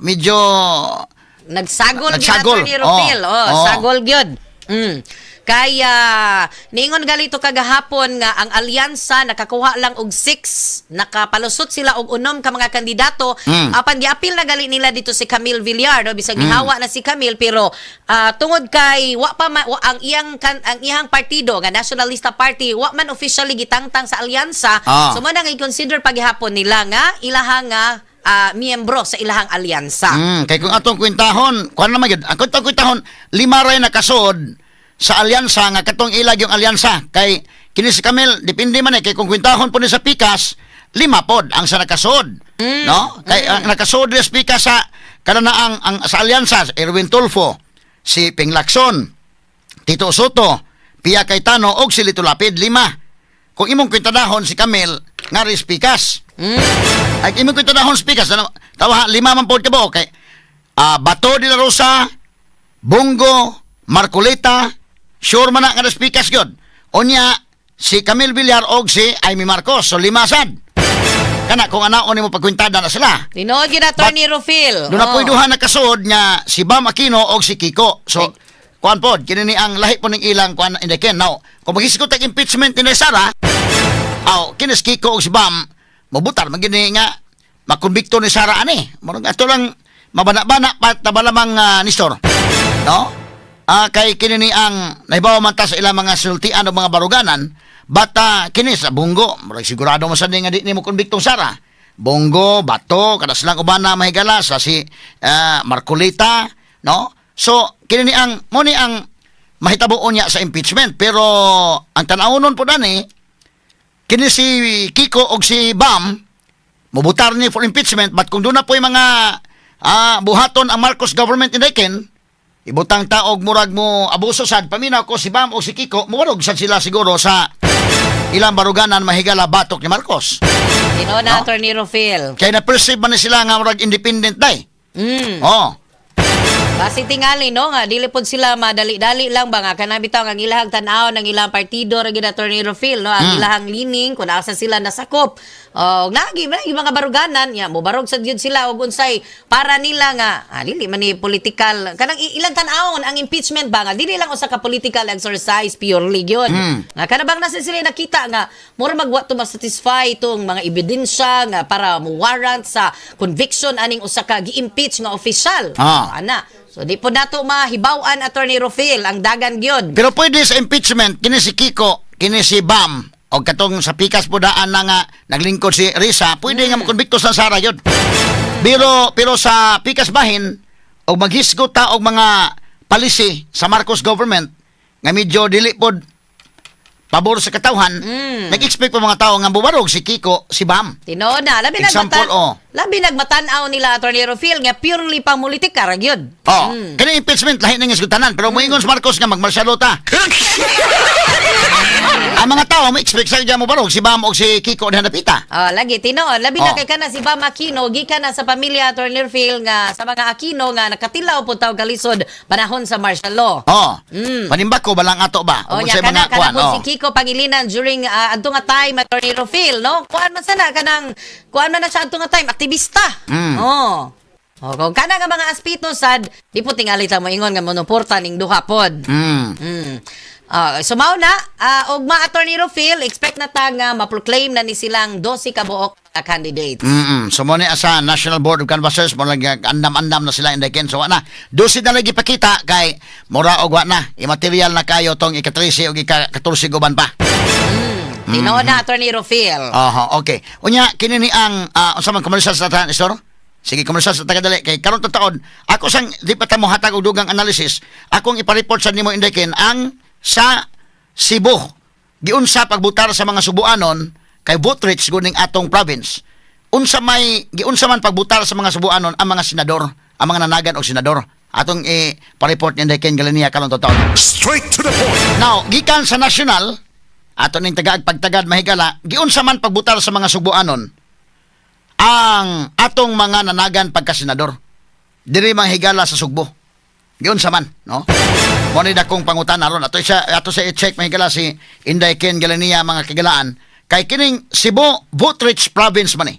medyo Nagsagol gyud, Nagsagol. Attorney Rufil. Oh. Oh, Oh. sagol gyud. Kaya niingon galito kagahapon nga ang alyansa nakakuha lang og 6, nakapalusot sila og unom ka mga kandidato. Apan giapil na gali nila dito si Camille Villar, no, bisag gihawa na si Camille, pero tungod kay wa pa ang iyang partido nga Nationalista Party wa man officially gitangtang sa alyansa. So mo nang i-consider paghihapon nila nga ilahang nga miyembro sa ilahang alyansa. Kay kung atong kwentahon, kuan naman gyud. Ang atong kwentahon, lima ray nakasod sa alyansa nga katong ilag yung alyansa. Kay kini si Camille, depende man eh kay kung kwentahon po ni sa pikas, lima pod ang sa nakasod. No? Kay ang nakasod ni sa pikas sa kana na ang sa alyansa, Erwin Tulfo, si Ping Lacson, Tito Sotto, Pia Cayetano og si Lito Lapid, lima. Kung imong kwentadahon si Camille, Nga rispikas. Ay imo ko tanahon speakers ano tawa lima man pod ka buok kay Bato de la Rosa, Bongo, Marcoleta, sure man na nga speakers gyud. Unya si Camille Villar og si Imee Marcos. So lima sad. Kana kung anaon nimo pagkwintada na sila. Tinuod gyud, Attorney Rufil. Doon na po'y duha nakasuod nga si Bam Aquino og si Kiko. So, kuan pod, kini ni ang lahi po ning ilang kuan in the ken. Now, kung maghisgot tag impeachment ni Sara, aw, kini si Kiko og si Bam, mobutar man gini nga makonbikto ni Sara ani. Murag ato lang mabana-bana pa tabala mang Nestor. No? Kay kini ni ang nahibaw man ta sa ilang mga sultian o mga baruganan, bata kini sa Bong Go, murag sigurado mo sa nga di nimo konbiktong Sara. Bong Go, Bato, kada silang ubana mahigala sa si Marcoleta, no? So kini ni ang mo ni ang mahitabo niya sa impeachment, pero ang tan-awnon po dani kini si Kiko og si Bam mobutar ni for impeachment, but kung doon na po'y mga buhaton ang Marcos government in Ken, ibutang taog murag mo abuso sad paminaw ko si Bam o si Kiko muwarog sad sila siguro sa ilang baruganan mahigala batok ni Marcos. Tinuod na, No? Attorney Rufil. Kay na perceive man ni sila nga murag independent day. Oh. Basi tingali no nga dili pod sila madali-dali lang ba nga kanang bitaw ang ilahang tan-aw ng ilang partido ra gyud, Attorney Rufil, no, ang ilahang leaning kung asa sila nasakop. Og nagi man mga baruganan nya mobarog sad gyud sila og unsay para nila nga dili man ni political kanang ilang tan-awon ang impeachment ba nga dili lang usa ka political exercise purely gyud. Nga kana bang nasa sila nakita nga mura magwa to ma-satisfy itong mga ebidensya nga para mo warrant sa conviction aning usa ka gi-impeach nga official. Ana. So di po nato mahibaw-an, Attorney Rufil, ang dagan gyud. Pero pwede sa impeachment kini si Kiko, kini si Bam o katong sa pikas po daan na nga naglingkod si Risa, pwede nga makonbikto sa Sara yun. Pero pero sa pikas bahin og maghisgot ta og mga policy sa Marcos government nga medyo dili pod pabor sa katawhan, nag-expect pa mga tao nga bubarog si Kiko, si Bam. Tinuod na. Labi Example, oh. Labi nagmatan-aw nila, Attorney Rufil, nga purely pang politika ra gyud. Oh, kini impeachment lahi nang isgutanan, pero moingon si Marcos nga magmartial law ta. Ang mga tao mo expect sa mo barog si Bam og si Kiko diha napita. Ah, lagi tinuod. Labi na kay kana si Bam Aquino gikan na sa pamilya, Attorney Rufil, nga sa mga Aquino nga nakatilaw pud taw kalisod panahon sa martial law. Oh. Panimbak ko balang ato ba? Oh, Ug nya unsay kana kana kuan, po oh. si Kiko Pangilinan during adto nga time, Attorney Rufil, no? Kuan man sana kanang kuan man na siya adto nga time, aktivista. Oh. Oh, kung kana nga mga aspeto sad, di po tingali ta moingon nga monuporta ning duha pod. So mao na ugma, Attorney Rufil, expect na ta nga ma-proclaim na ni silang 12 ka buok nga candidates. So mo ni asa National Board of Canvassers mo lang andam-andam na sila in the ken. So wa na. Dosi na lagi pakita kay mura og wa na. Imaterial na kayo tong ika-13 ug ika-14 guban pa. Tinuod na, Attorney Rufil. Aha, okay. Unya kini ni ang unsa man commercial sa tahan, Istor? Sige, commercial sa tagadali kay karon taon ako sang di pa ta mo hatag og dugang analysis. Akong ipa-report sa nimo Indekin ang sa Cebu. Giunsa pagbutar sa mga Subuanon kay vote rich guning atong province. Unsa may giunsa man pagbutar sa mga Subuanon ang mga senador, ang mga nanagan og senador. Atong i-report ni Indekin Galenia karon taon. Straight to the point. Now, gikan sa national, ato ning tagaag pagtagad mahigala, giunsa man pagbutar sa mga Subuanon ang atong mga nanagan pagkasenador. Diri manghigala sa Sugbo. Giunsa man, no? Mo ni dakong pangutana ron ato siya ato sa i-check mahigala si Inday Ken Galenia mga kagilaan kay kining Cebu vote rich province man eh.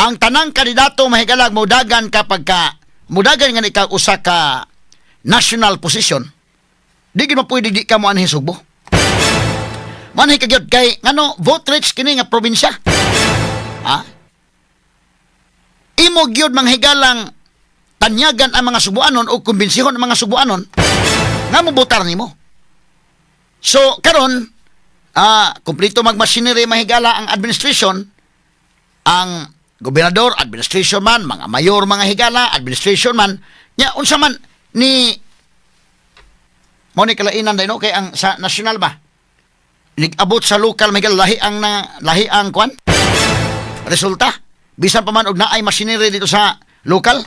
Ang tanang kandidato mahigala modagan kapag ka mudagan nga ikaw usa ka national position, di gid mo pwede di ka mo anhi Sugbo. Manhi ka gyud kay ngano vote rich kini nga probinsya. Ha? Imo gyud manghigalang tanyagan ang mga Subuanon o kumbinsihon ang mga Subuanon nga mobotar nimo. So karon kumpleto magmachinery mahigala ang administration, ang gobernador, administration man, mga mayor, mga higala, administration man, nya unsa man ni mo ni kalainan dahil no kay ang sa national ba nag-abot sa local may lahi ang na, lahi ang kwan resulta bisan pa man og naay machinery dito sa local.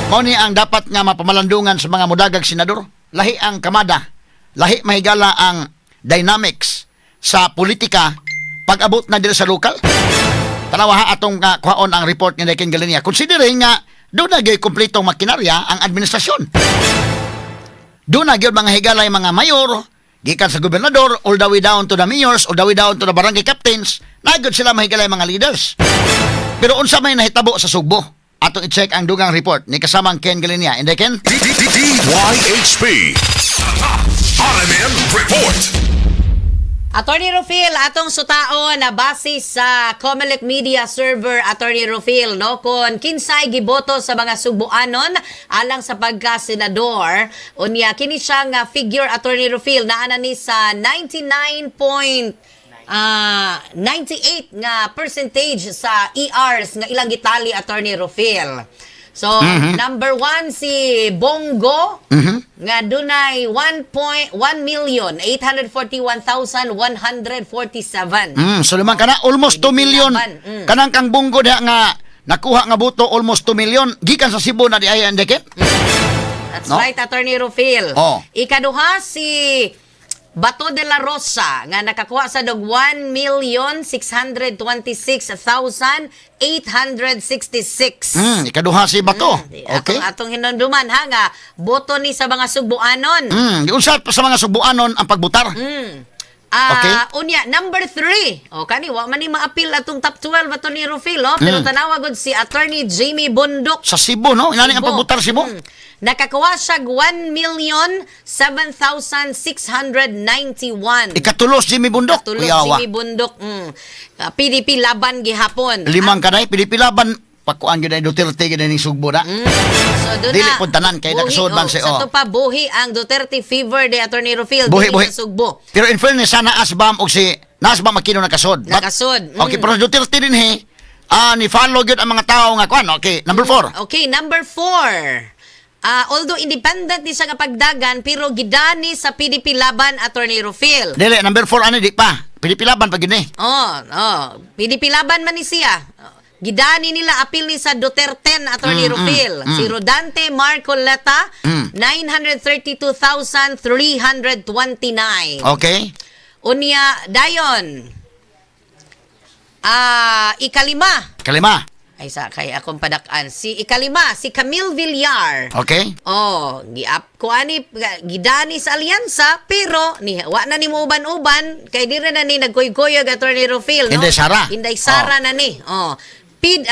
Mao ni ang dapat nga mapamalandungan sa mga mudagag senador. Lahi ang kamada, lahi mahigala ang dynamics sa politika. Pag-abot na diri sa lokal. Tanawa ha, atong kuhaon ang report ni Ken Galinia. Considering nga doon na gyud kompletong makinarya ang administrasyon. Doon na gyud mga higalay, mga mayor, gikan sa gobernador, all the way down to the mayors, all the way down to the barangay captains, na gyud sila mahigalay mga leaders. Pero unsa may nahitabo sa Sugbo? Atong i-check ang dugang report ni kasamang Ken Galinia. Inday Ken? DYHP. RMN Report. Attorney Rufil, atong sutaon na base sa Comelec Media Server, Attorney Rufil, no? Kung kinsay giboto sa mga Sugbuanon alang sa pagka-senador, unya kini siya nga figure, Attorney Rufil, naa na ni sa 99 point 98 nga percentage sa ERs nga ilang gitali, Attorney Rufil. So, number 1 si Bong Go nga dunay 1.1,841,147. So naman kana almost 2 million. Laban. Kanang kang Bong Go diha nga nakuha nga boto almost 2 million gikan sa Cebu na di ay, Inday Ken? That's No? right, Attorney Rufil. Oh. Ikaduha si Bato de la Rosa nga nakakuha sa dog 1,626,866. Ikaduha si Bato. Okay. Atong hinumduman ha nga boto ni sa mga Sugbuanon. Giunsa pa sa mga Sugbuanon ang pagbutar. Unya, number 3. O kani wa man ni maapil atong top 12, Attorney Rufil, oh, pero tanawa gud si Attorney Jamie Bundok. Sa Cebu, no? Inani ang Cebu. pagbutar Cebu. Nakakuha siya 1,007,691. Ikatulo si Jimmy Bundok. Tulo Kuyawa. Jimmy Bundok. PDP Laban gihapon. Limang kanay PDP Laban pakuan gyud ay Duterte gyud ning Sugbo na. So doon Dili na. pud tanan kay Buhi, nakasuod man oh, si Sa oh. to pa buhi ang Duterte fever de Attorney Rufil Buhi dili buhi. sa Sugbo. Pero in fairness sana Asbam og si Nasbam Aquino nakasod. Nakasod. Okay, pero Duterte din he. Ni follow gyud ang mga tao nga kuan. Okay, number 4. Okay, number 4. Although independent ni siya nga pagdagan, pero gidani sa PDP Laban, Attorney Rufil. Dili, number 4 ani di pa. PDP Laban pa gyud ni. Oh. PDP Laban man ni siya. Gidani nila apil ni sa Duterte, Attorney Rufil. Si Rodante Marcoleta, 932,329. Okay. Unya, dayon. Ikalima. Kalima. Ay sa kay akong padak-an. Si ikalima, si Camille Villar. Okay. Oh, giap ko ani gidani sa alyansa pero ni wa na ni mo uban-uban kay dire na ni nagkuy-kuyog, Attorney Rufil, no? Inday Sara. Inday Sara na ni. Oh. PID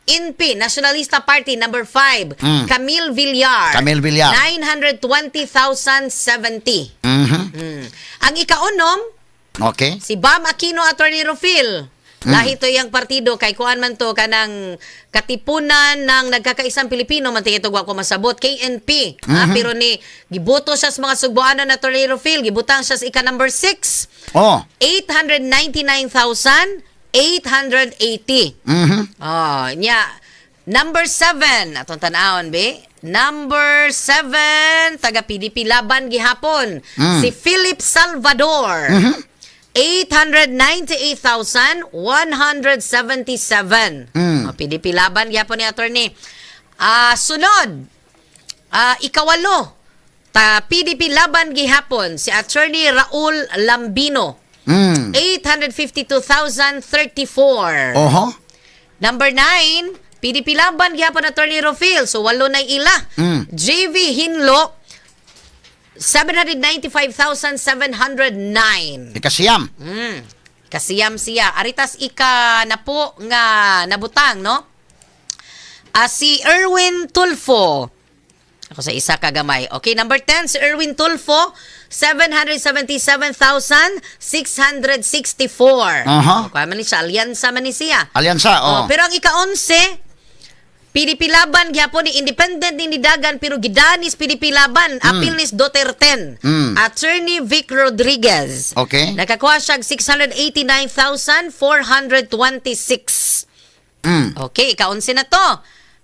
NP Nationalista Party number 5, Camille Villar. Camille Villar. 920,070. Ang ikaunom si Bam Aquino, Attorney Rufil. Lahi to yung partido kay kuan man to kanang Katipunan ng Nagkakaisang Pilipino man tingito wa ko masabot KNP. Pero ni giboto siya sa mga Sugboanon na Attorney Rufil, gibutang siya sa ika number 6. 899,880. Oh, nya. Number 7, atong tan-awon be. Number 7, taga PDP Laban gihapon, si Philip Salvador. 898,177. Oh, PDP Laban gihapon ni attorney. Sunod, ikawalo, ta PDP Laban gihapon si Attorney Raul Lambino. 852,034. Number 9, PDP Laban gihapon, Attorney Rofil. So walo na ila. JV Hinlo, 795,709. Ikasiyam. Kasiyam siya. Aritas ika na po nga nabutang, no? Si Erwin Tulfo. Ako sa isa kagamay. Okay, number 10, si Erwin Tulfo, 777,664. Okay, man ni siya, alyansa man ni siya. Alyansa, oh. Oh, pero ang ika-11, PDP Laban gyapon ni independent ni nidagan pero gidanis PDP Laban apil ni Duterte. Attorney Vic Rodriguez. Nakakuha siya og 689,426. Okay, ika-11 na to.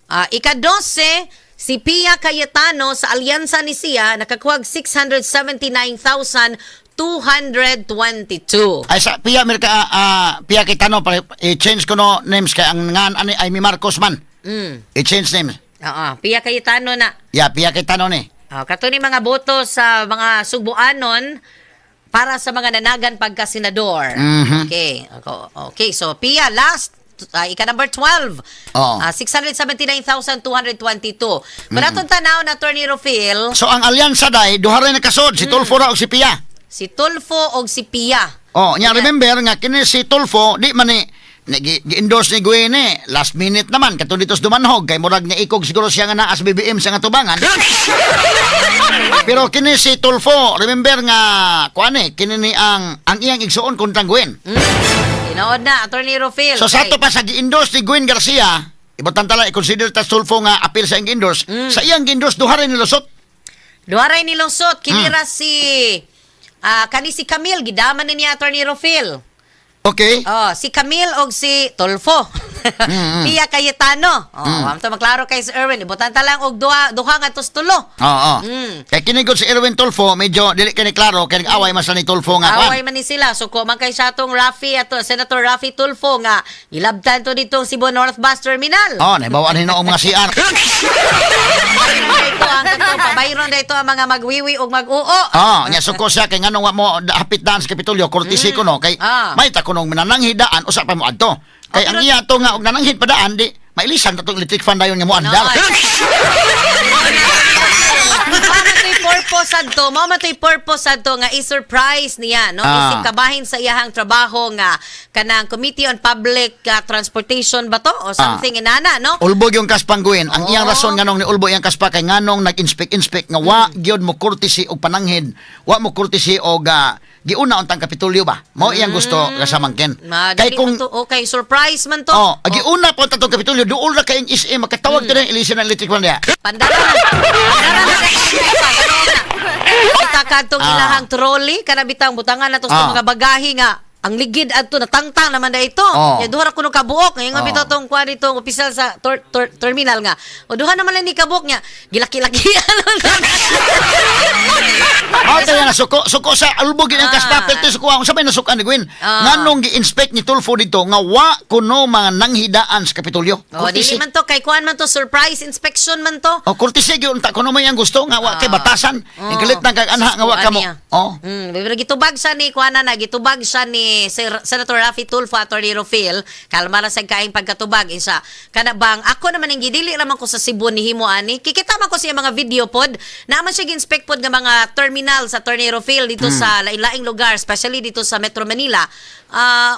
Ika-12, si Pia Cayetano sa alyansa ni siya nakakuha og 679,222. Ay sa Pia Amerika, Pia Cayetano pala, i-change ko no names kay ang ngan ani Amy Marcos man. I-change names. Oo, Pia Cayetano na. Yeah, Pia Cayetano ni. Oh, kato ni mga boto sa mga Sugbuanon. Para sa mga nanagan pagka-senador. Okay. Okay, so Pia, last ika number 12. Oo. 679,222. Kung atong tanaw na, Attorney Rofil, So ang alyansa day, duha rin nakasod, si Tulfo ra og si Pia. Si Tulfo og si Pia. Oh, nya remember nga kini si Tulfo di man ni gi-endorse ni Gwen eh. Last minute naman katong dito sa Dumanhog kay murag niikog siguro siya nga naa sa BBM sa nga tubangan. Pero kini si Tulfo, remember nga kuan eh, kini ni ang iyang igsuon kontra Gwen. Tinood na, Attorney Rofil. So sa Kay- ato pa sa gi-endorse ni Gwen Garcia, ibotan tala i-consider ta Tulfo nga apil sa iyang gi-endorse. Sa iyang gi-endorse duha rin nilusot. Duharay ni Lusot, kinira si kani si Camille, gidaman ni niya, Attorney Rofil. Okay? Oh, si Camille og si Tolfo. Pia Cayetano. Oh, mm. Maklaro kay si Erwin. Ibutan ta lang og duha duha nga tustulo. Oo. Kay kini gud si Erwin Tulfo, medyo dili kini klaro kay nag-away man sila ni Tulfo nga kuan. Away man ni sila. So man kay siya tong Rafi ato Senator Rafi Tulfo nga ilabtan to ditong Cebu North Bus Terminal. Oh, nahibawaan hinuong mga CR. Ito ang katong pabayron na ito ang mga magwiwi og mag-uo. Oh, nya suko siya kay nganong wa mo hapit daan sa Kapitolyo, courtesy ko no kay may ta kunong manananghidaan usa pa mo adto. Kay Oh, ang pero- iya to nga og nananghid pa daan di mailisan ta tong electric fan dayon nga mo andar. Mao man to'y purpose adto, mao man to'y purpose adto nga i-surprise niya, no? Isip kabahin sa iyahang trabaho nga kanang Committee on Public Transportation ba to o something inana, no? Ulbog yung kaspangguin. Ang iyang rason nganong ni ulbo iyang kaspa kay nganong nag-inspect-inspect nga wa gyud mo courtesy og pananghid, wa mo courtesy og giuna untang Kapitolyo ba. Mao iyang gusto kasamangkin. Ma, Kay dili kung man to, okay, surprise man to. Oh, giuna pa untang Kapitolyo duol ra kay SM makatawag mm. Ilisan ng electric fan diha. Pandara na. Pandara na sa pa. Ganun na. Kita kadtong ilahang trolley kana bitang butangan na to sa mga bagahe nga ang ligid adto natangtang naman na ito. Ya duha ra kuno kabuok. Ngayon nga bitaw tong kuan ditong opisyal sa terminal nga. O duha naman lang ni kabuok niya. Gilaki-laki. Mao tayo na suko, suko sa ulbog ang kaspa perti suko ang sabay nasukan ni Gwen. Nganong gi-inspect ni Tulfo dito nga wa kuno mga nanghidaan sa Kapitolyo. O dili man to kay kuan man to, surprise inspection man to. O courtesy gyud unta kuno may ang gusto nga wa kay batasan. Oh. Ikalit nang kag anha nga wa kamo. Niya. Oh. Pero gitubag siya ni kuana na gitubag siya ni Sir, Senator Raffy Tulfo, Attorney Rofil. Kalma ra sa kaing pagkatubag isa. Kana bang ako naman ang gidili raman ko sa Cebu nihimo ani. Kikita man ko siya mga video pod. Naaman siya gi-inspect pod nga mga terminal sa Attorney Rofil dito sa lain-laing lugar, especially dito sa Metro Manila.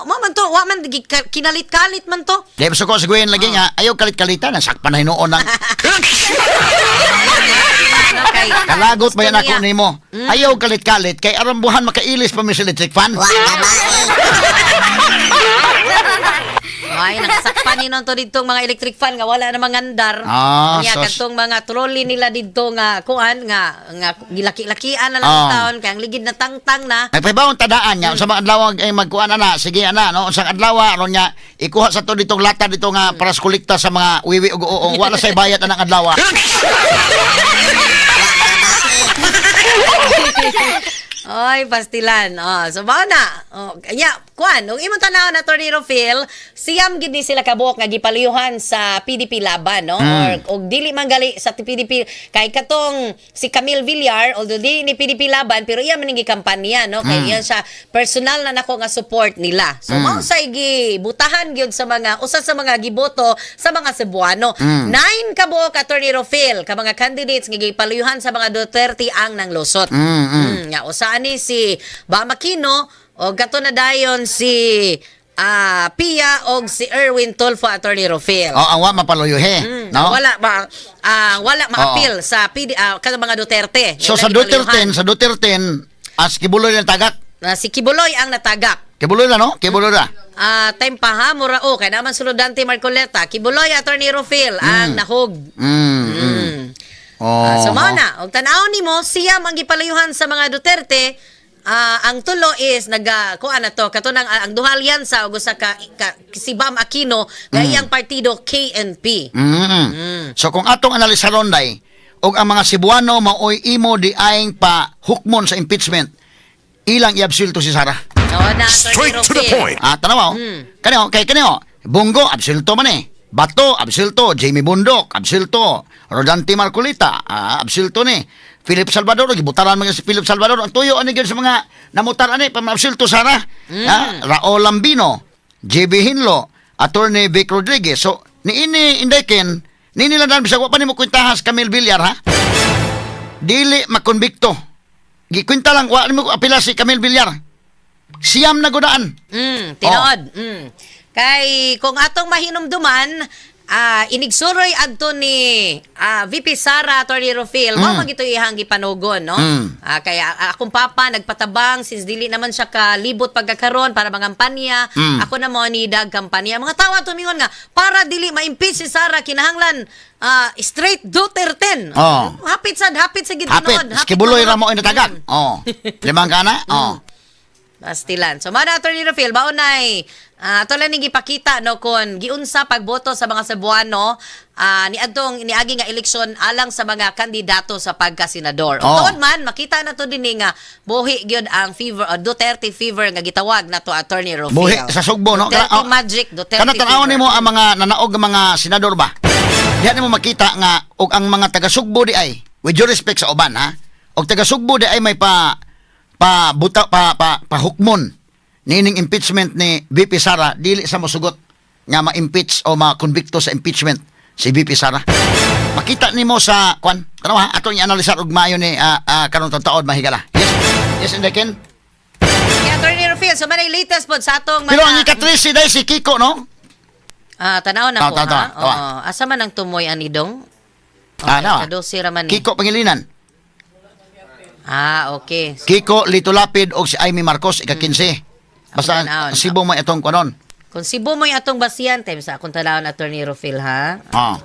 Mo man to, wa man kinalit-kalit man to. Di ba suko si Gwen lagi nga ayaw kalit-kalitan ang sakpan na hinuon ng Ano, kay kalagot ba yan gusto ako niya. nimo. Ayaw kalit-kalit kay aron buhan makailis pa mi sa electric fan. Ay, nakasakpan ni to dito mga electric fan nga wala na mangandar. Nya kadtong mga trolley nila didto nga kuan nga nga gilaki-lakian na lang taon kay ang ligid na tangtang na. Nagpahibawon tadaan niya, sa mga adlaw ay magkuan ana, sige ana, no, sa adlaw aron niya ikuha sa to ditong lata dito nga para sa kolekta sa mga wiwi ug uong, wala say bayad anang adlaw. Ay, pastilan. Oh, so mao na. Oh, nya, kuan, ug imong tan-aw na, Attorney Rofil, siyam gid ni sila kabuok nga gipaliyuhan sa PDP Laban, no? Or og dili man gali sa PDP kay katong si Camille Villar, although dili ni PDP Laban, pero iya man ning gikampanya, no? Kay iya siya personal na nako nga support nila. So mao say gibutahan gyud sa mga usa sa mga giboto sa mga Cebuano. 9 kabuok, Attorney Rofil, ka mga candidates nga gipaliyuhan sa mga Duterte ang nanglusot. Nga usa ani si Bam Aquino o gato na dayon si Pia og si Erwin Tulfo, Attorney Rofil. Oh, ang wa mapaluyuhe, no? Wala ba wala maapil sa PD kada mga Duterte. So Wala sa Duterte, gipaluyuhan. sa Duterte as Kibuloy ng tagak. Si Kibuloy ang natagak. Kibuloy na no? Kibuloy na. Time pa ha, mura o kay naman sulod Dante Marcoleta. Kibuloy, Attorney Rofil, ang nahog. Oh. So mao na, og tan-aw nimo siyam ang gipalayuhan sa mga Duterte. Ang tulo is naga kuan na to kato nang ang duha alyansa ug usa ka si Bam Aquino nga iyang partido KNP. So kung atong analisaron day, og ang mga Cebuano maoy imo di aing pa hukmon sa impeachment, ilang iabsulto si Sara. No na, Attorney Straight to the Rofil. point. Tanaw. Kanyo, kay kanyo, Bongo absulto man eh. Bato absulto, Jamie Bundok absulto, Rodante Marcolita absulto ni. Philip Salvador, gibutaran man si Philip Salvador. Ang tuyo ani gyud sa mga namutar ani pamabsulto Sara. Ha? Raul Lambino, JB Hinlo, Attorney Vic Rodriguez. So niini, Inday Ken, niini lang daan bisag wa pa nimo kwentahas Camille Villar, ha. Dili makonbikto. Gikwenta lang, wa nimo apila si Camille Villar. Siyam na gudaan. Tinuod. Kay kung atong mahinumduman, inigsuroy adto ni VP Sara, Attorney Rofil, mao man gito iyang gipanugon, no? Kaya akong papa nagpatabang since dili naman siya kalibot pagkakaron para mangampanya. Ako na mo ni dag kampanya. Mga tawo tumingon nga para dili ma-impeach si Sara, kinahanglan straight Duterte. Hapit sad, hapit sa gid. Hapit, tinuod. Hapit kibuloy tinuod. ra mo inatagak. Oh. Limang kana? Oh. Pastilan. So, mana, Attorney Rafil, baonay, ato lang ning gipakita, no, kon giunsa pagboto sa mga Cebuano ni adtong niagi nga eleksyon alang sa mga kandidato sa pagkasenador. Oh. Tuod man makita na to dinhi nga buhi gyud ang fever o Duterte fever nga gitawag nato, Attorney Rofil. Buhi sa Sugbo, no? Duterte Oh. magic, Duterte Kana tan-awon fever. nimo ang mga nanaog nga mga senador ba? Diyan nimo makita nga og ang mga taga Sugbo di ay, with due respect sa uban ha, og taga Sugbo di ay may pa pa buta pa pa pahukmon niining impeachment ni VP Sara, dili sa mosugot nga ma-impeach o ma-convicto sa impeachment si VP Sara. Makita nimo sa kwan, tanaw ha, atong i-analisar og maayo ni karon taod mahigala. Yes. Yes, Inday Ken. Okay, Attorney Rofil, so manay latest pod sa atong mga Pero ang ika-13 dahil si Kiko, no? Tanaw na Tawa, ko tawa, ha. tawa, tawa. Oo. Asa man ang tumoy ani dong? Ah, no. Kadose ra man ni. Kiko Pangilinan. Ah, okay. So, Kiko Lito Lapid o si Amy Marcos, ika-15. Basta Ako tanawon. ang Cebu may itong kwanon. Kung Cebu mo'y atong basihan, time sa akong tanawon, Attorney Rofil, ha? Ah.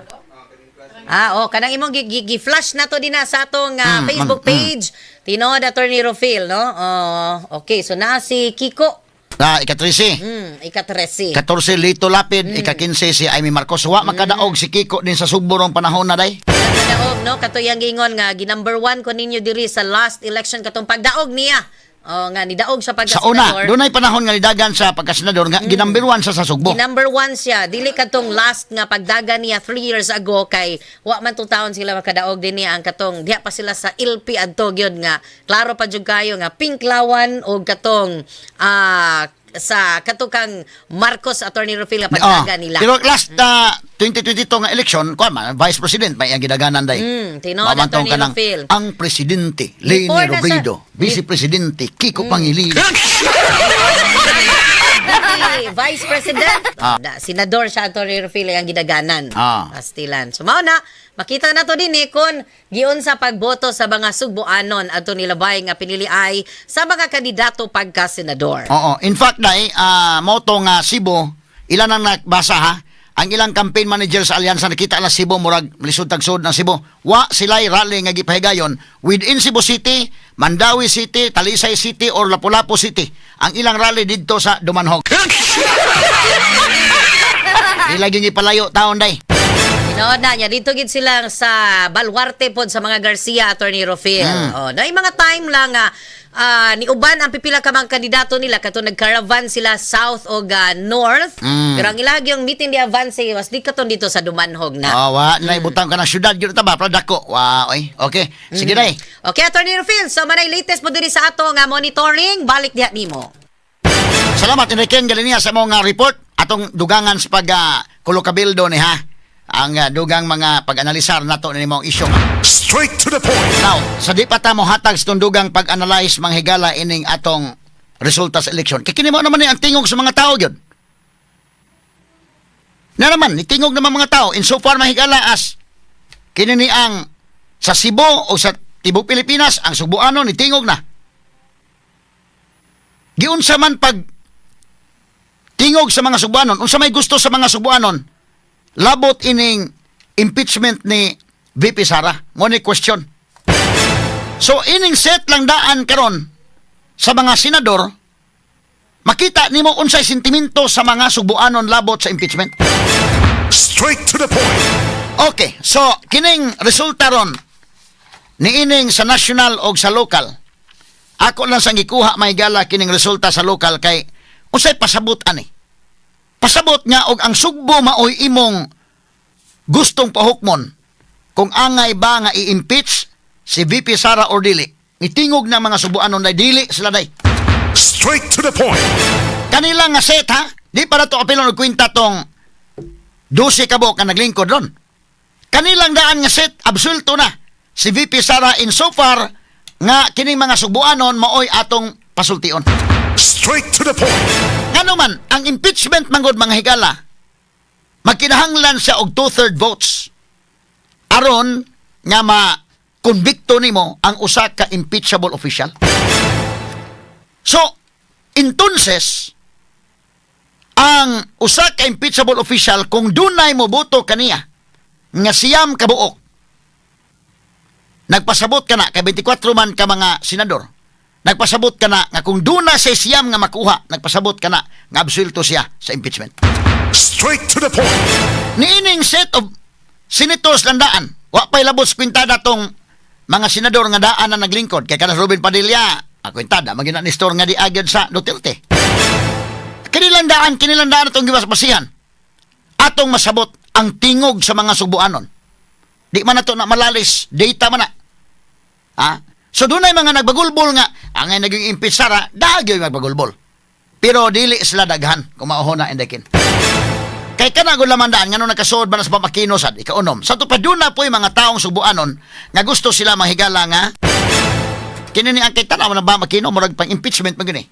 Ah, oh, kanang imong gi-flash na to din na sa atong Facebook page. Tinuod, Attorney Rofil, no? Oh, okay, so naa si Kiko, Ah, ika-13. Ika-13. 14 Lito Lapid, ika-15 si Amy Marcos. Wa makadaog si Kiko din sa Sugbo rong panahon na day. Pagdaog, no? Katuyang gingon nga gi-number one ko ninyo diri sa last election katong pagdaog niya. Oh, nga nidaog siya Sa una, pagka-senador. dunay panahon nga nidagan sa pagkasenador nga ginumber one sa Sugbo. Number one siya. Dili katong last nga pagdagan niya 3 years ago kay wa man tong taon sila makadaog din niya ang katong diha pa sila sa LP adto gyud nga klaro pa jud kayo nga pinklawan og katong sa katukang Marcos, Attorney Rufil, nga pagdagan nila. Pero last 2022 nga election, kuan man vice president may ang gidaganan day. Tinuod, Mao man tong Attorney kanang Rufil. ang presidente Leni Before na sa- Robredo, vice presidente Kiko Pangilinan. Si Vice President. Senador siya, Attorney Rufil, ang gidaganan. Pastilan. So, mao na, makita na to din eh, kung giun sa pagboto sa mga Sugboanon ato nilabay nga pinili ay sa mga kandidato pagka-senador. Oo. In fact, dai, mo to nga Cebu, ilan ang nagbasa ha? Ang ilang campaign manager sa alyansa nakita la Cebu murag lisod tagsod ng Cebu. Wa sila'y rally nga gipahigayon within Cebu City, Mandaue City, Talisay City or Lapu-Lapu City. Ang ilang rally didto sa Dumanhog. Ila gyud ipalayo taon day. Tinuod na niya. Dito gid sila sa Baluarte pod sa mga Garcia, Attorney Rofil. Oh, na mga time lang nga niuban ang pipila ka mga kandidato nila kato nag-caravan sila south o north. Pero ang ilag yung meeting di avance was di katon dito sa Dumanhog na. Oh, wa na ibutang ka ng syudad gyud ta ba para dako. Wa oy. Okay. Sige day. Okay, Attorney Rufil. So manay latest mo diri sa ato nga monitoring, balik diha nimo. Salamat, Enrique Galinia, sa mong report atong dugangan sa pag kulukabildo ni ha. Ang dugang mga pag-analisar nato ni mong isyu. Straight to the point. Now, sa di pa ta mo hatag sa tundugang pag-analyze, mga higala, ining atong resulta sa eleksyon. Kay kini mo naman ni ang tingog sa mga tao gyud. Na naman, nitingog naman mga tao in so far, mahigala, as kini ni ang sa Cebu o sa tibok Pilipinas, ang Sugbuano nitingog na. Giunsa man pag tingog sa mga Sugbuanon, unsa may gusto sa mga Sugbuanon labot ining impeachment ni VP Sara? Mo ni question. So ining set lang daan karon sa mga senador, makita nimo unsay sentimento sa mga Sugbuanon labot sa impeachment. Straight to the point. Okay, so kining resulta ron niining sa national og sa local. Ako lang sang gikuha, may gala, kining resulta sa local kay unsay pasabot ani? Pasabot nga og ang Sugbo maoy imong gustong pahukmon kung angay ba nga i-impeach. si VP Sara or dili. Nitingog na mga subuanon na dili sila day. Straight to the point. Kanila nga set ha, di pa na to apilon og kwenta tong 12 ka buok nga naglingkod ron. Kanilang daan nga set, absulto na si VP Sara in so far nga kining mga subuanon maoy atong pasultion. Straight to the point. Ngano man, ang impeachment manggod, mga higala, magkinahanglan siya og two-third votes aron nga ma konbikto nimo ang usa ka impeachable official. So, entonces, ang usa ka impeachable official, kung dunay mo boto kaniya nga 9 ka buok, nagpasabot ka na kay 24 man ka mga senador, nagpasabot ka na nga kung duna sa 9 nga makuha, nagpasabot ka na nga absuelto siya sa impeachment. Straight to the point. Niining set of senators lang daan, wa pa'y labot sa kwintada tong mga senador nga daan na naglingkod kay kanang Robin Padilla, ang kwintada magina ni store nga di agad sa Duterte. Kinilang daan atong gibasbasihan, atong masabot ang tingog sa mga subuanon. Di man nato na malalis, data man na. Ha? So dunay mga nagbagulbol nga ang ay naging impeach Sara, dagyoy magbagulbol. Pero dili sila daghan kung mauho na indekin. Kay kana gud laman daan, ngano nakasuod ba na sa Bam Aquino sad ikaunom. Sa to pa duna po'y mga taong subuanon nga gusto sila mahigala nga kini ni ang kay tanaw na Bam Aquino, murag pang impeachment man gini.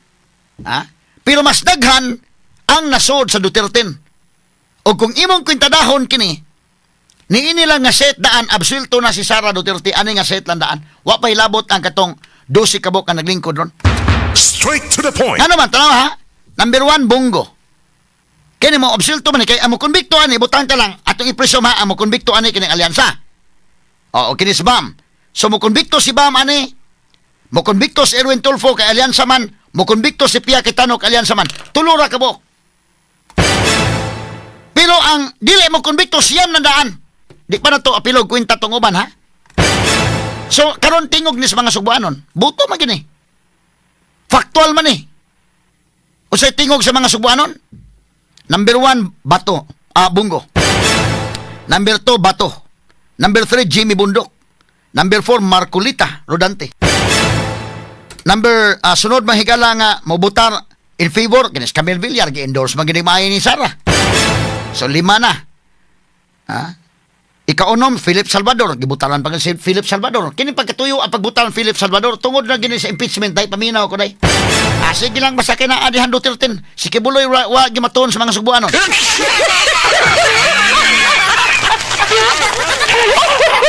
Ha? Pero mas daghan ang nasuod sa Duterte. O kung imong kwintadahon kini, niini lang nga set daan, absuelto na si Sara Duterte ani nga set lang daan. Wa pa'y labot ang katong 12 ka buok nga naglingkod ron. Straight to the point. Ano man, tanaw ha? Number 1, Bong Go. Kini mo absuelto man ni kay amo konbikto ani, butang ka lang atong i-presume ha, amo konbikto ani kining alyansa. Oo, kini si Bam. So mo konbikto si Bam ani, mo konbikto si Erwin Tulfo kay alyansa man, mo konbikto si Pia Cayetano kay alyansa man. Tulo ra ka buok. Pero ang dili mo konbikto, 9 na daan. Di pa na to apilog kwenta tong uban ha. So karon tingog ni sa mga subuanon, buto man gini. Factual man eh. Unsay tingog sa mga subuanon? Number 1, Bato. Ah, Bong Go. Number 2, Bato. Number 3, Jimmy Bondoc. Number 4, Marcolita Rodante. Number, sunod mahigala nga mobutar in favor, kinis Camille Villar, gi-endorse man gini maayo ni Sara. So lima na. Ha? Ikaunom, Philip Salvador. Gibutalan pa si Philip Salvador. Kini pagkatuyo ang pagbutalan Philip Salvador, tungod na gini sa impeachment day, paminaw ko day. Ah, sige lang, basta kina adihan Duterte. Si Quiboloy wa, wa gimatuon sa mga subuanon.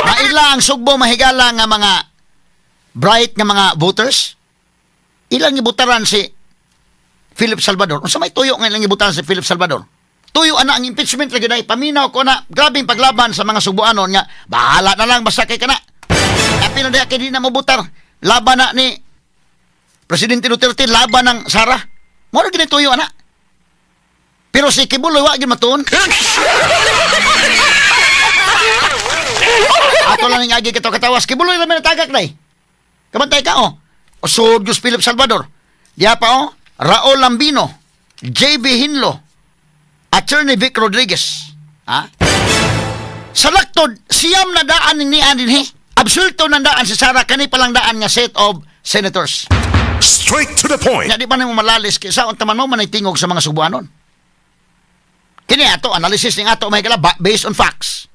Maila ang Sugbo, mahigala, nga mga bright nga mga voters. Ilang gibutaran si Philip Salvador. Unsa may tuyo nga ilang gibutaran si Philip Salvador? Tuyo ana ang impeachment lagi day. Paminaw ko na grabing paglaban sa mga subuanon nga bahala na lang basta kay kana. Tapi na diha kay di na mobutar. Laban na ni Presidente Duterte, laban ng Sara. Mo ra gini tuyo ana. Pero si Quiboloy wa gyud matuon. Ato lang ning agi kataw katawas. Quiboloy ra man natagak day. Kabantay ka oh. O Sod Gus Philip Salvador. Diya pa oh, Raul Lambino, JB Hinlo, Attorney Vic Rodriguez. Ha? Sa laktod, 9 na daan ni dinhi. Absulto na daan si Sara kani palang daan nga set of senators. Straight to the point. Nga di pa nimo malalis kay sa unta man mo manay tingog sa mga subuanon. Kini ato analysis ning ato, mahigala, based on facts.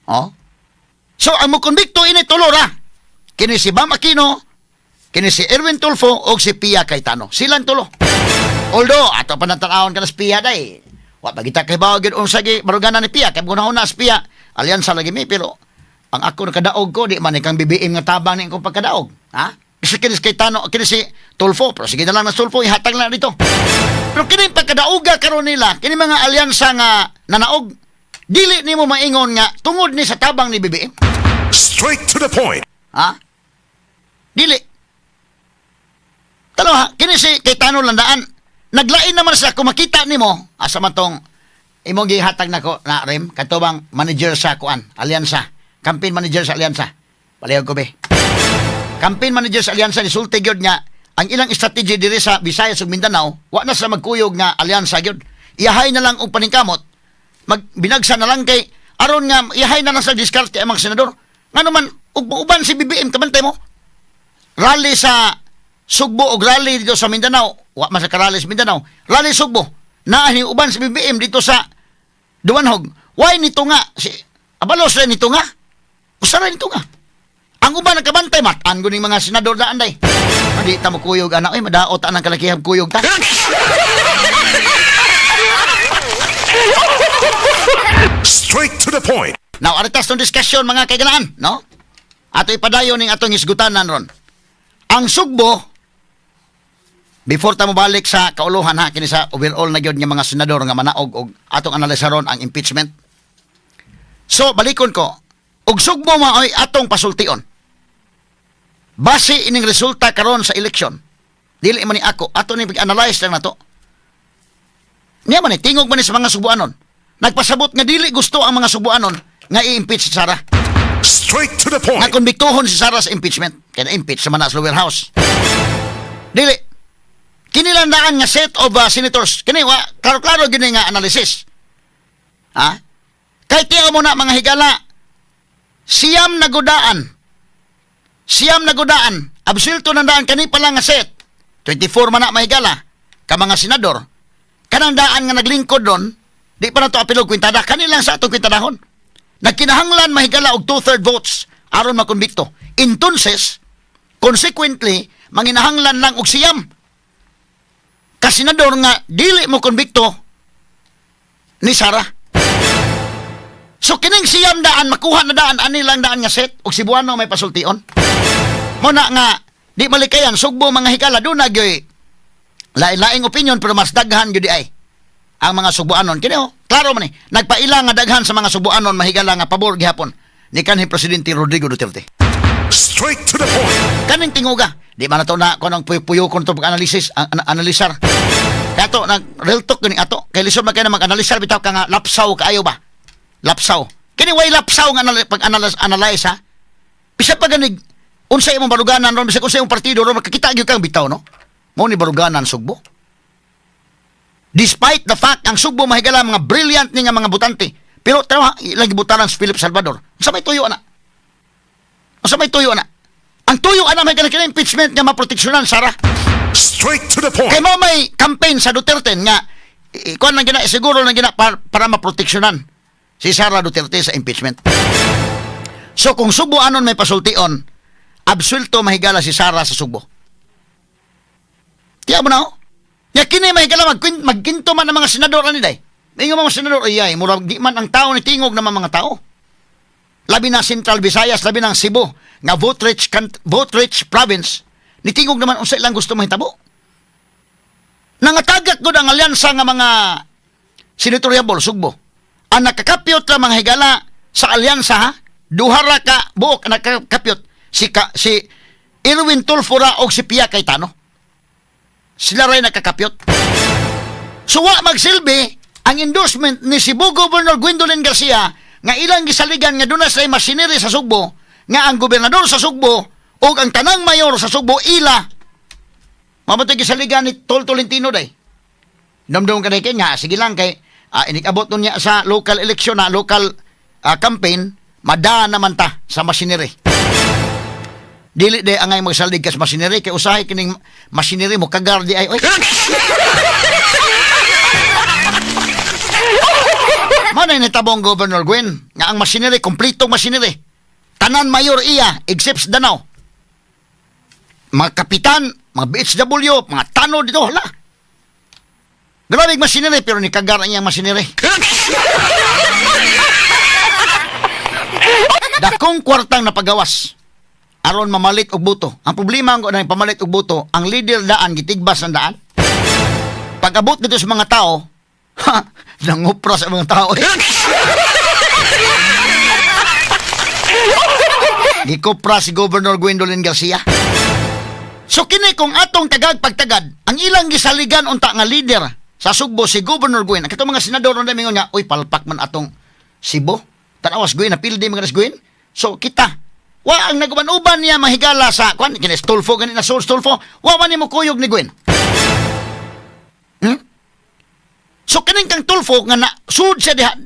Oh. So ang mo konbikto ini tulo ra. Kini si Bam Aquino, kini si Erwin Tulfo og si Pia Cayetano. Silang tulo. Although ato pa nang tan-awon ka na si Pia day. Wa pa kita kay gyud unsa gi baruganan ni Pia kay una si Pia alyansa lagi mi, pero ang ako nakadaog ko di man ikang BBM nga tabang ni akong pagkadaog. Ha? Kasi kini si Cayetano, kini si Tulfo, pero sige na lang na Tulfo, ihatag na dito. Pero kini pagkadauga karon nila, kini mga alyansa nga nanaog, dili nimo maingon nga tungod ni sa tabang ni BBM. Straight to the point. Ha? Dili. Tanaw ha, kini si Cayetano landaan. Naglain naman siya kung makita nimo, asa man tong imong gihatag nako na rem katubang manager sa kuan, alyansa. Campaign manager sa alyansa. Palihog ko be. Campaign manager sa alyansa ni sulti gyud nga ang ilang strategy diri sa Visayas ug Mindanao, wa na sila magkuyog nga alyansa gyud. Iyahay na lang og paningkamot. Magbinagsa na lang kay aron nga iyahay na lang sa diskarte ang mga senador. Ngano man Ug uban si BBM, kabantay mo. Rally sa Sugbo og rally dito sa Mindanao. Wa man sa karally sa Mindanao. Rally Sugbo. Naa ni uban si BBM dito sa Dumanhog. Why nito nga? Si Abalos rin nito nga. Usa ra nito nga. Ang uban nagkabantay, mat-an ko ning mga senador daan day. Di ta mo kuyog anak, ay madaot anang kalakihang kuyog ta. Straight to the point. Now, aritas tong discussion, mga kaigalaan, no? Ato ipadayon ning atong hisgutanan ron. Ang Sugbo, before ta mobalik sa kauluhan ha, kini sa overall na gyud nga mga senador nga manaog og atong analisaron ang impeachment. So, balikon ko, og Sugbo maoy atong pasultion. Base ining resulta karon sa eleksyon, dili man ni ako, ato ni pag-analyze lang nato. Niya man ni, tingog man ni sa mga Subuanon. Nagpasabot nga dili gusto ang mga Subuanon nga i-impeach si Sara. Straight to the Nga point. konbiktuhon si Sara sa impeachment. Kaya na-impeach sa man sa lower house. Dili. Kinilandaan nga set of senators. Kini wa klaro-klaro gini nga analysis. Ha? Kay tiyaw mo na, mga higala, 9 na gudaan. 9 na gudaan. Absulto na daan kani pa lang nga set. 24 man na, mahigala, ka mga senador. Kanang daan nga naglingkod doon, di pa na to apilog kwintada. Kanilang sa atong kwintadahon. Nagkinahanglan, mahigala, og two-third votes aron makonbikto. Entonces, consequently, manginahanglan lang og 9 ka senador nga dili mo konbikto ni Sara. So kining 9 daan makuha na daan ani lang daan nga set og Cebuano may pasultion. Mo na nga di malikayan Sugbo, mga higala, doon na gyoy lain-laing opinion, pero mas daghan gyud ay ang mga Subuanon. Kini oh, klaro man ni. Nagpaila nga daghan sa mga Subuanon, mahigala, nga pabor gihapon ni kanhi Presidente Rodrigo Duterte. Straight to the point. Kaning tinguga. Di man na to na kanang puyukon to pag-analysis, analisar. Kaya to, nag real talk gani ato. Kay lisod man kay na mag-analisar bitaw ka nga lapsaw kaayo ba? Lapsaw. Kini way lapsaw nga pag-analyze analyze ha. Bisa pa ganig unsa imong baruganan ron, bisag unsa imong partido ron, makakita gyud kang bitaw, no. Mao ni baruganan Sugbo. Despite the fact ang Sugbo, mahigala, mga brilliant ni nga mga botante. Pero tama ilang gibutaran si Philip Salvador. Unsa may tuyo ana? Unsa may tuyo ana? Ang tuyo ana may kini impeachment nga maproteksyonan Sara. Straight to the point. Kay mo may campaign sa Duterte nga kuan lang gina, siguro lang gina para maproteksyonan si Sara Duterte sa impeachment. So kung Sugbo anon may pasultion, absulto, mahigala, si Sara sa Sugbo. Tiya mo na oh. Ya kini, mahigala, magkinto man ang mga senador ani day. May mga senador ay murag di man ang tao ni tingog naman mga tao. Labi na Central Visayas, labi na ang Cebu nga vote rich province. Nitingog naman unsa ilang gusto mahitabo. Nangatagak gud ang alyansa nga mga senatoriable Sugbo. Ang nakakapyot lang, mga higala, sa alyansa ha, duha ra ka buok ang nakakapyot, si Erwin Tulfo ra og si Pia Cayetano. Sila ray nakakapyot. So wa magsilbi ang endorsement ni Cebu Governor Gwendolyn Garcia nga ilang gisaligan nga doon na sila masineri sa Sugbo, nga ang gobernador sa Sugbo o ang tanang mayor sa Sugbo ila. Mamatay gisaligan ni Tol Tolentino day. Dumdum ka kay nga sige lang kay inikabot nun niya sa local election na local campaign, mada naman ta sa masineri. Dili day angay magsalig ka sa masineri kay usahay kining masineri mo kagar di ay oy. Mao na nitabong Governor Gwen nga ang masineri kompletong masineri. Tanan mayor iya except sa Danao. Mga kapitan, mga BHW, mga tanod dito, hala. Grabe ang masineri pero ni kagar ang iyang masineri. Dakong kwartang napagawas aron mamalit og boto. Ang problema ang na pamalit og boto, ang leader daan gitigbas ng daan. Pag abot dito sa mga tao, ha, nangupra sa mga tao. Eh. Gikupra si Governor Gwendolyn Garcia. So kini kung atong tagag pagtagad, ang ilang gisaligan unta nga leader sa Sugbo si Governor Gwen. Ang katong mga senador na mingon nga, "Uy, palpak man atong Cebu. Tanawas Gwen, napildi mga nas Gwen." So kita, wa ang naguban-uban niya, mahigala, sa kwan kini Stulfo gani na Stulfo, wa man nimo kuyog ni Gwen. So kining kang Tulfo nga na sud siya diha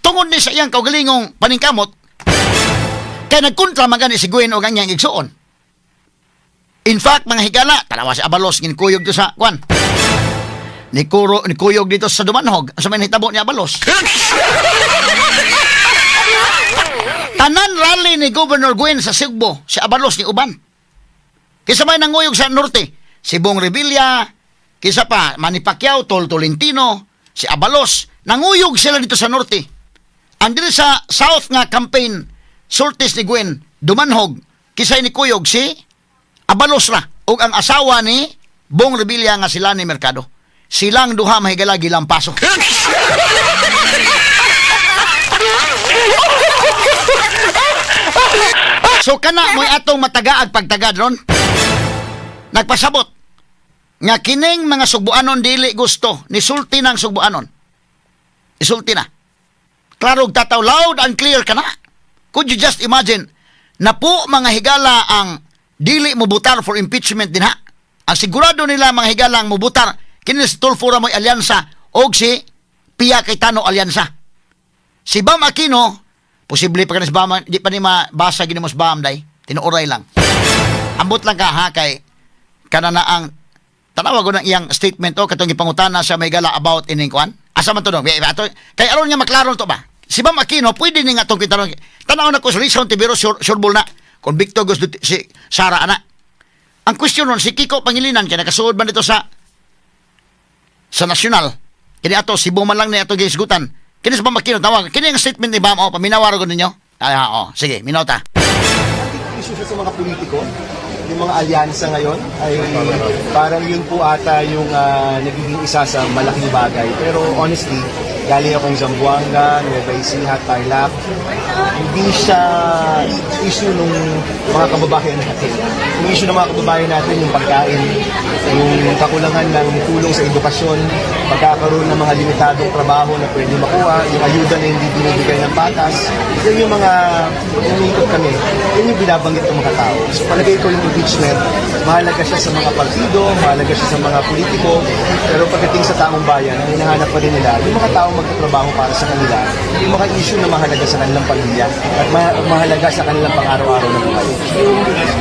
tungod ni sa iyang kaugalingong paningkamot. Kay nagkontra man gani si Gwen og ang iyang igsuon. In fact, mga higala, tanawa si Abalos ginkuyog to sa kwan. Ni Kuro, ni kuyog dito sa Dumanhog. Sa may nahitabo ni Abalos. Tanan rally ni Governor Gwen sa Sugbo, si Abalos ni uban. Kisa may nanguyog sa norte, si Bong Revilla, kisa pa Manny Pacquiao, Tol Tolentino, si Abalos, nanguyog sila dito sa norte. Ang dito sa south nga campaign, sorties ni Gwen, Dumanhog, kisay ni kuyog si Abalos ra ug ang asawa ni Bong Revilla nga sila ni Mercado. Silang duha, mahigala, gilampaso. So kana mo'y atong matagaag pagtagad ron. Nagpasabot nga kining mga Sugbuanon dili gusto ni sulti ng Sugbuanon. Isulti na. Klaro og tataw, loud and clear kana. Could you just imagine na po, mga higala, ang dili mobutar for impeachment dinha? Ang sigurado nila, mga higala, ang mobutar kini si Tulfo ra mo'y alyansa og si Pia Cayetano alyansa. Si Bam Aquino, posible pa kanis Bam, di pa ni mabasa gini mo si Bam day. Tinuoray lang. Ambot lang ka ha, kay kana na ang tanawa ko ng iyang statement o katong gipangutana sa may gala about ining kuan. Asa man to dong? Ato kay aron nga maklaro to ba? Si Bam Aquino pwede ni nga tong kitanong. Tanaw na ko sa Rison Tibero sure, sure ball na konbikto gusto si Sara ana. Ang question ron, si Kiko Pangilinan kay nakasuod man dito sa nasyonal. Kini ato Cebu man lang ni ato gisgutan. Kini sa Bam Aquino tawag. Kini ang statement ni Bam, oh, paminawa ra gud ninyo. Ay, oh, sige, minota. Issue siya sa mga politiko, yung mga alyansa ngayon ay parang yun po ata yung nagiging isa sa malaking bagay. Pero honestly, galing akong Zamboanga, Nueva Ecija, Tarlac, hindi siya issue nung mga kababayan natin. Yung issue ng mga kababayan natin, yung pagkain, yung kakulangan ng tulong sa edukasyon, pagkakaroon ng mga limitadong trabaho na pwede makuha, yung ayuda na hindi binibigay ng patas, yun yung mga umiikot kami, yun yung binabanggit ng mga tao. So palagay ko yung impeachment, mahalaga siya sa mga partido, mahalaga siya sa mga politiko, pero pagdating sa taong bayan, ang hinahanap pa rin nila, yung mga taong magtatrabaho para sa kanila, yung mga issue na mahalaga sa kanilang pamilya, at mahalaga sa kanilang pang-araw-araw na buhay.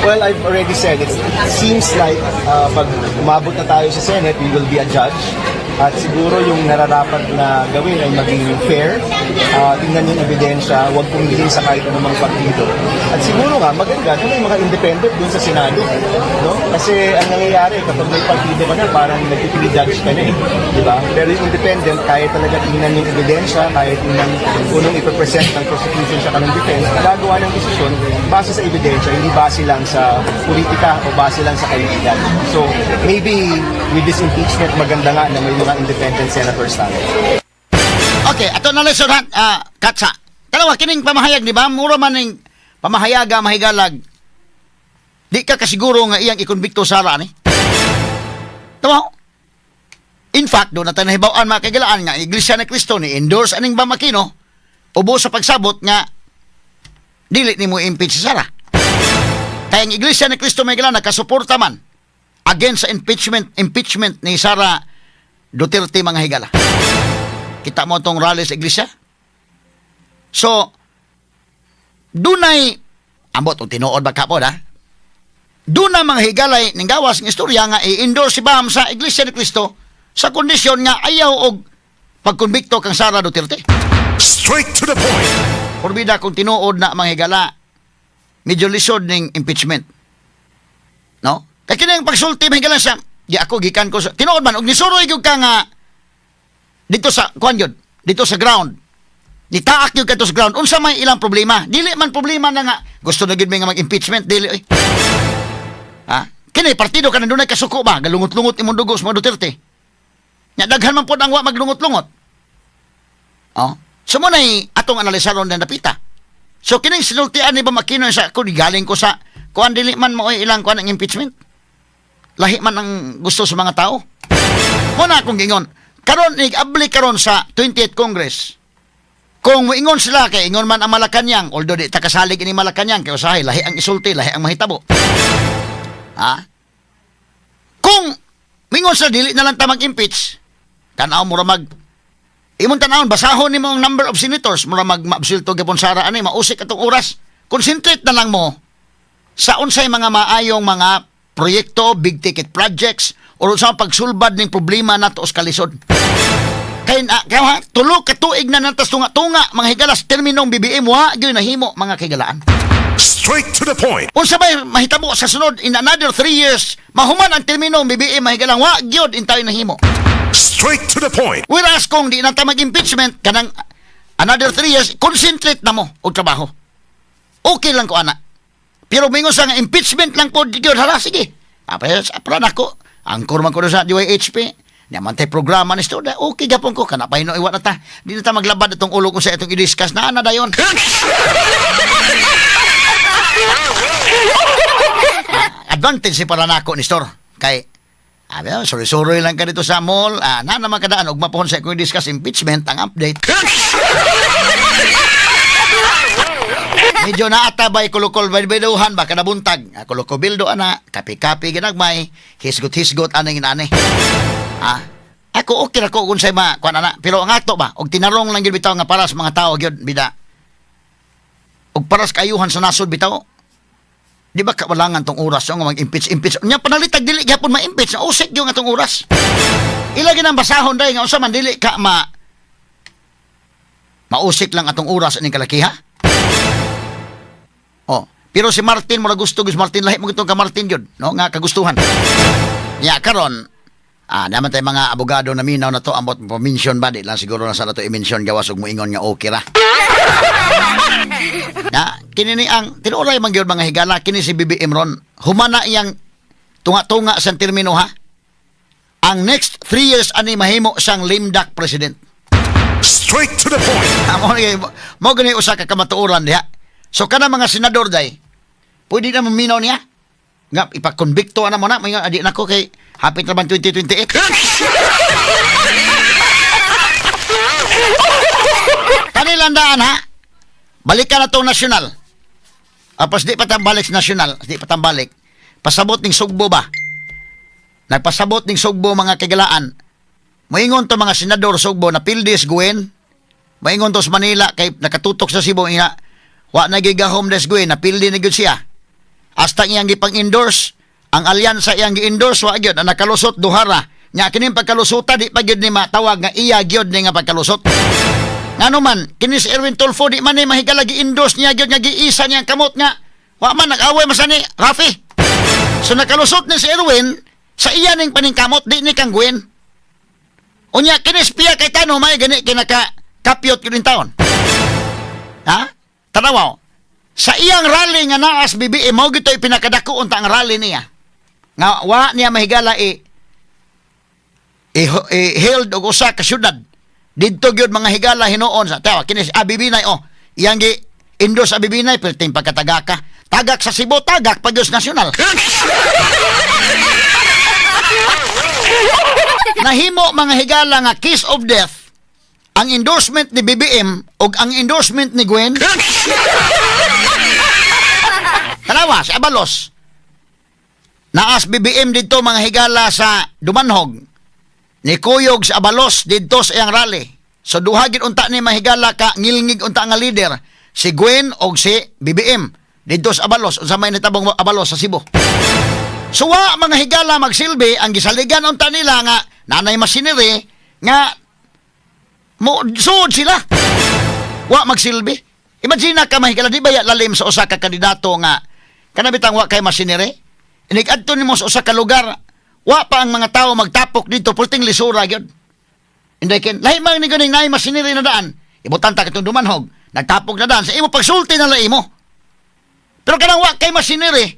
Well, I've already said, it seems like pag umabot na tayo sa Senate, we will be a judge. At siguro yung nararapat na gawin ay maging fair, tingnan yung ebidensya, huwag pumili sa kahit anumang partido. At siguro nga, maganda na may mga independent dun sa Senado. No? Kasi ang nangyayari, kapag may partido ka na, parang nagpipili-judge ka na eh. Di ba? Pero yung independent, kaya talaga tingnan yung ebidensya, kaya tingnan kung anong ipipresent ng prosecution sa ng defense, gagawa ng desisyon base sa ebidensya, hindi base lang sa politika o base lang sa kaibigan. So, maybe with this impeachment, maganda nga na may mga independent senators tayo. Okay, ato na lesson ha, katsa. Tanawa kining pamahayag ni ba? Mura man ning pamahayaga mahigalag. Di ka kasiguro nga iyang ikonbikto Sara ni. Tama? In fact, doon natin nahibaw-an, mga kaigalaan, nga Iglesia ni Cristo ni endorse aning Bam Aquino ubo sa pagsabot nga dili nimo impeach si Sara. Kaya ang Iglesia ni Cristo, may gala, nakasuporta man against sa impeachment impeachment ni Sara Duterte, mga higala. Kita mo tong rally sa iglesia? So, dunay, ambot, o tinuod ba kapod ha? Doon na, mga higalay, ning gawas ng istorya nga i-endorse si Bam sa Iglesia ni Cristo sa kondisyon nga ayaw og pagkonbikto kang Sara Duterte. Straight to the point. Porbida kung tinuod na, mga higala, medyo lisod ning impeachment. No? Kay kini ang pagsulti, mga higala, sa di ako gikan ko sa tinuod man og nisuroy gyud ka nga dito sa kuan gyud, dito sa ground. Nitaak gyud kadto sa ground. Unsa may ilang problema? Dili man problema na nga gusto na gyud mi nga mag-impeachment, dili oy. Ha? Kini partido ka na dunay kasuko ba? Galungot-lungot imong dugo sa mga Duterte. Nya daghan man pod ang wa maglungot-lungot. Oh. So mo nay atong analisaron na napita. So kining sinultian ni Bam Aquino sa kun galing ko sa kuan, dili man mo ilang kuan ang impeachment. Lahi man ang gusto sa mga tao. Mo na akong gingon. Karon ig-abli karon sa 28th Congress. Kung moingon sila kay ingon man ang Malacanang, although di ta kasalig ini Malacanang kay usahay lahi ang isulti, lahi ang mahitabo. Ha? Kung mingon sila dili na lang ta mag-impeach, tan-aw mo ra mag imong tan-awon, basahon nimo ang number of senators, mura mag maabsulto gyapon sara ani, mausik atong oras. Concentrate na lang mo sa unsay mga maayong mga proyekto, big ticket projects, or sa pagsulbad ning problema nato sa kalisod. Kay na, kaya ha, tulo ka tuig na natas tunga-tunga mga higalas terminong BBM, wa gyud nahimo, mga kahigalaan. Straight to the point. Unsa may mahitabo sa sunod in another 3 years, mahuman ang terminong BBM, mahigalang, wa gyud intayo nahimo. Straight to the point. Whereas kung di na ta mag-impeachment kanang another 3 years, concentrate na mo og trabaho. Okay lang ko ana. Pero mingon sa nga impeachment lang po gyud, hala, sige. Apa sa nako. Angkor man ko sa DYHP. Nya man tay programa ni Stoda. Okay gapon ko kana pa iwa na ta. Di na ta maglabad itong ulo ko sa itong i-discuss na ana dayon. Ah, advantage si para nako ni Store. Kay abi, suroy-suroy lang ka dito sa mall. Ah, na naman kadaan ugma pohon sa akong discuss impeachment ang update. Medyo naatabay kulukol bayduhan ba kada buntag. Ah, kulukobildo ana, kapi-kapi ginagmay, hisgot-hisgot aning inani. Ah, ako okay ra ko kung say ma kuan ana, pero ang ato ba og tinarong lang gyud bitaw nga para sa mga tao gyud bida. Og para sa kaayuhan sa nasod bitaw. Di ba kawalangan tong oras nga mag-impeach impeach. Nya panalitag dili gyapon ma-impeach, usik gyud nga tong oras. Ila ginang basahon dai nga unsa man dili ka ma mausik lang atong oras ining kalakiha. Oh, pero si Martin mura gusto gyud si Martin, lahi mo gitong ka Martin gyud, no, nga kagustuhan. Ya karon naman tayo mga abogado na minaw na to, ambot pa-mention ba, di lang siguro na sa nato i-mention gawas ug moingon nga okay ra. Na kini ni ang tinuoray man gyud, mga higala, kini si BBM ron humana iyang tunga-tunga sa termino ha. Ang next 3 years ani mahimo siyang lame duck president. Straight to the point. Mo ni mo gani usa ka kamatuoran diha. So kana mga senador day, pwede na maminaw niya. Nga ipakonbikto ana mo na, mga adi nako kay hapit ra man 2028. Kanilang daan ha. Balikan na tong nasyonal. Apas di pa tambalik sa nasyonal, di pa tambalik. Pasabot ning Sugbo ba? Nagpasabot ning Sugbo, mga kagilaan. Moingon to mga senador Sugbo na pildis Gwen. Moingon to sa Manila kay nakatutok sa Cebu ina. Wa na gigahom des Gwen, napildi na gyud siya. Hasta iyang gipang-endorse, ang alyansa iyang gi-endorse, wa gyud ang nakalusot, duhara. Nya kining pagkalusuta di pa gyud ni matawag nga iya gyud ni nga pagkalusot. Ngano man kini si Erwin Tulfo di man ni mahigala gi-endorse niya gyud nga giisa niya ang kamot nga wa man nag-away man sa ni Rafi. So nakalusot ni si Erwin sa iya ning paningkamot, di ni kang Gwen. Unya kini si Pia Cayetano may gani kinaka kapyot gyud taon. Ha? Tanawaw. Sa iyang rally nga naas BBM, mao gito pinakadako unta ang rally niya. Nga wa niya mahigala i held og usa ka syudad. Didto gyud, mga higala, hinuon sa tawa kini si Abi Binay, oh. Iyang gi endorse Abi Binay, perting pagkatagaka. Tagak sa Cebu, tagak pa gyud sa nasyonal. Nahimo, mga higala, nga kiss of death ang endorsement ni BBM o ang endorsement ni Gwen. Tanawa, si Abalos. Naas BBM dito, mga higala, sa Dumanhog. Ni kuyog sa Abalos didto sa iyang rally. So duha gid unta ni mahigala ka ngilngig unta nga leader, si Gwen og si BBM didto sa Abalos. Unsa may nitabong Abalos sa Cebu. So wa, mga higala, magsilbi ang gisaligan unta nila nga nanay machinery nga mo suod sila. Wa magsilbi. Imagine na ka, mahigala, di ba ya lalim sa usa ka kandidato nga kana bitang wa kay machinery? Inig-adto nimo sa usa ka lugar, wa pa ang mga tao magtapok dito, pulting lisura gyud. Inday ken lahi man ni ganing naay machinery na daan. Ibutan ta katong Dumanhog, nagtapok na daan sa imo pagsulti na lang imo. Pero kanang wa kay machinery,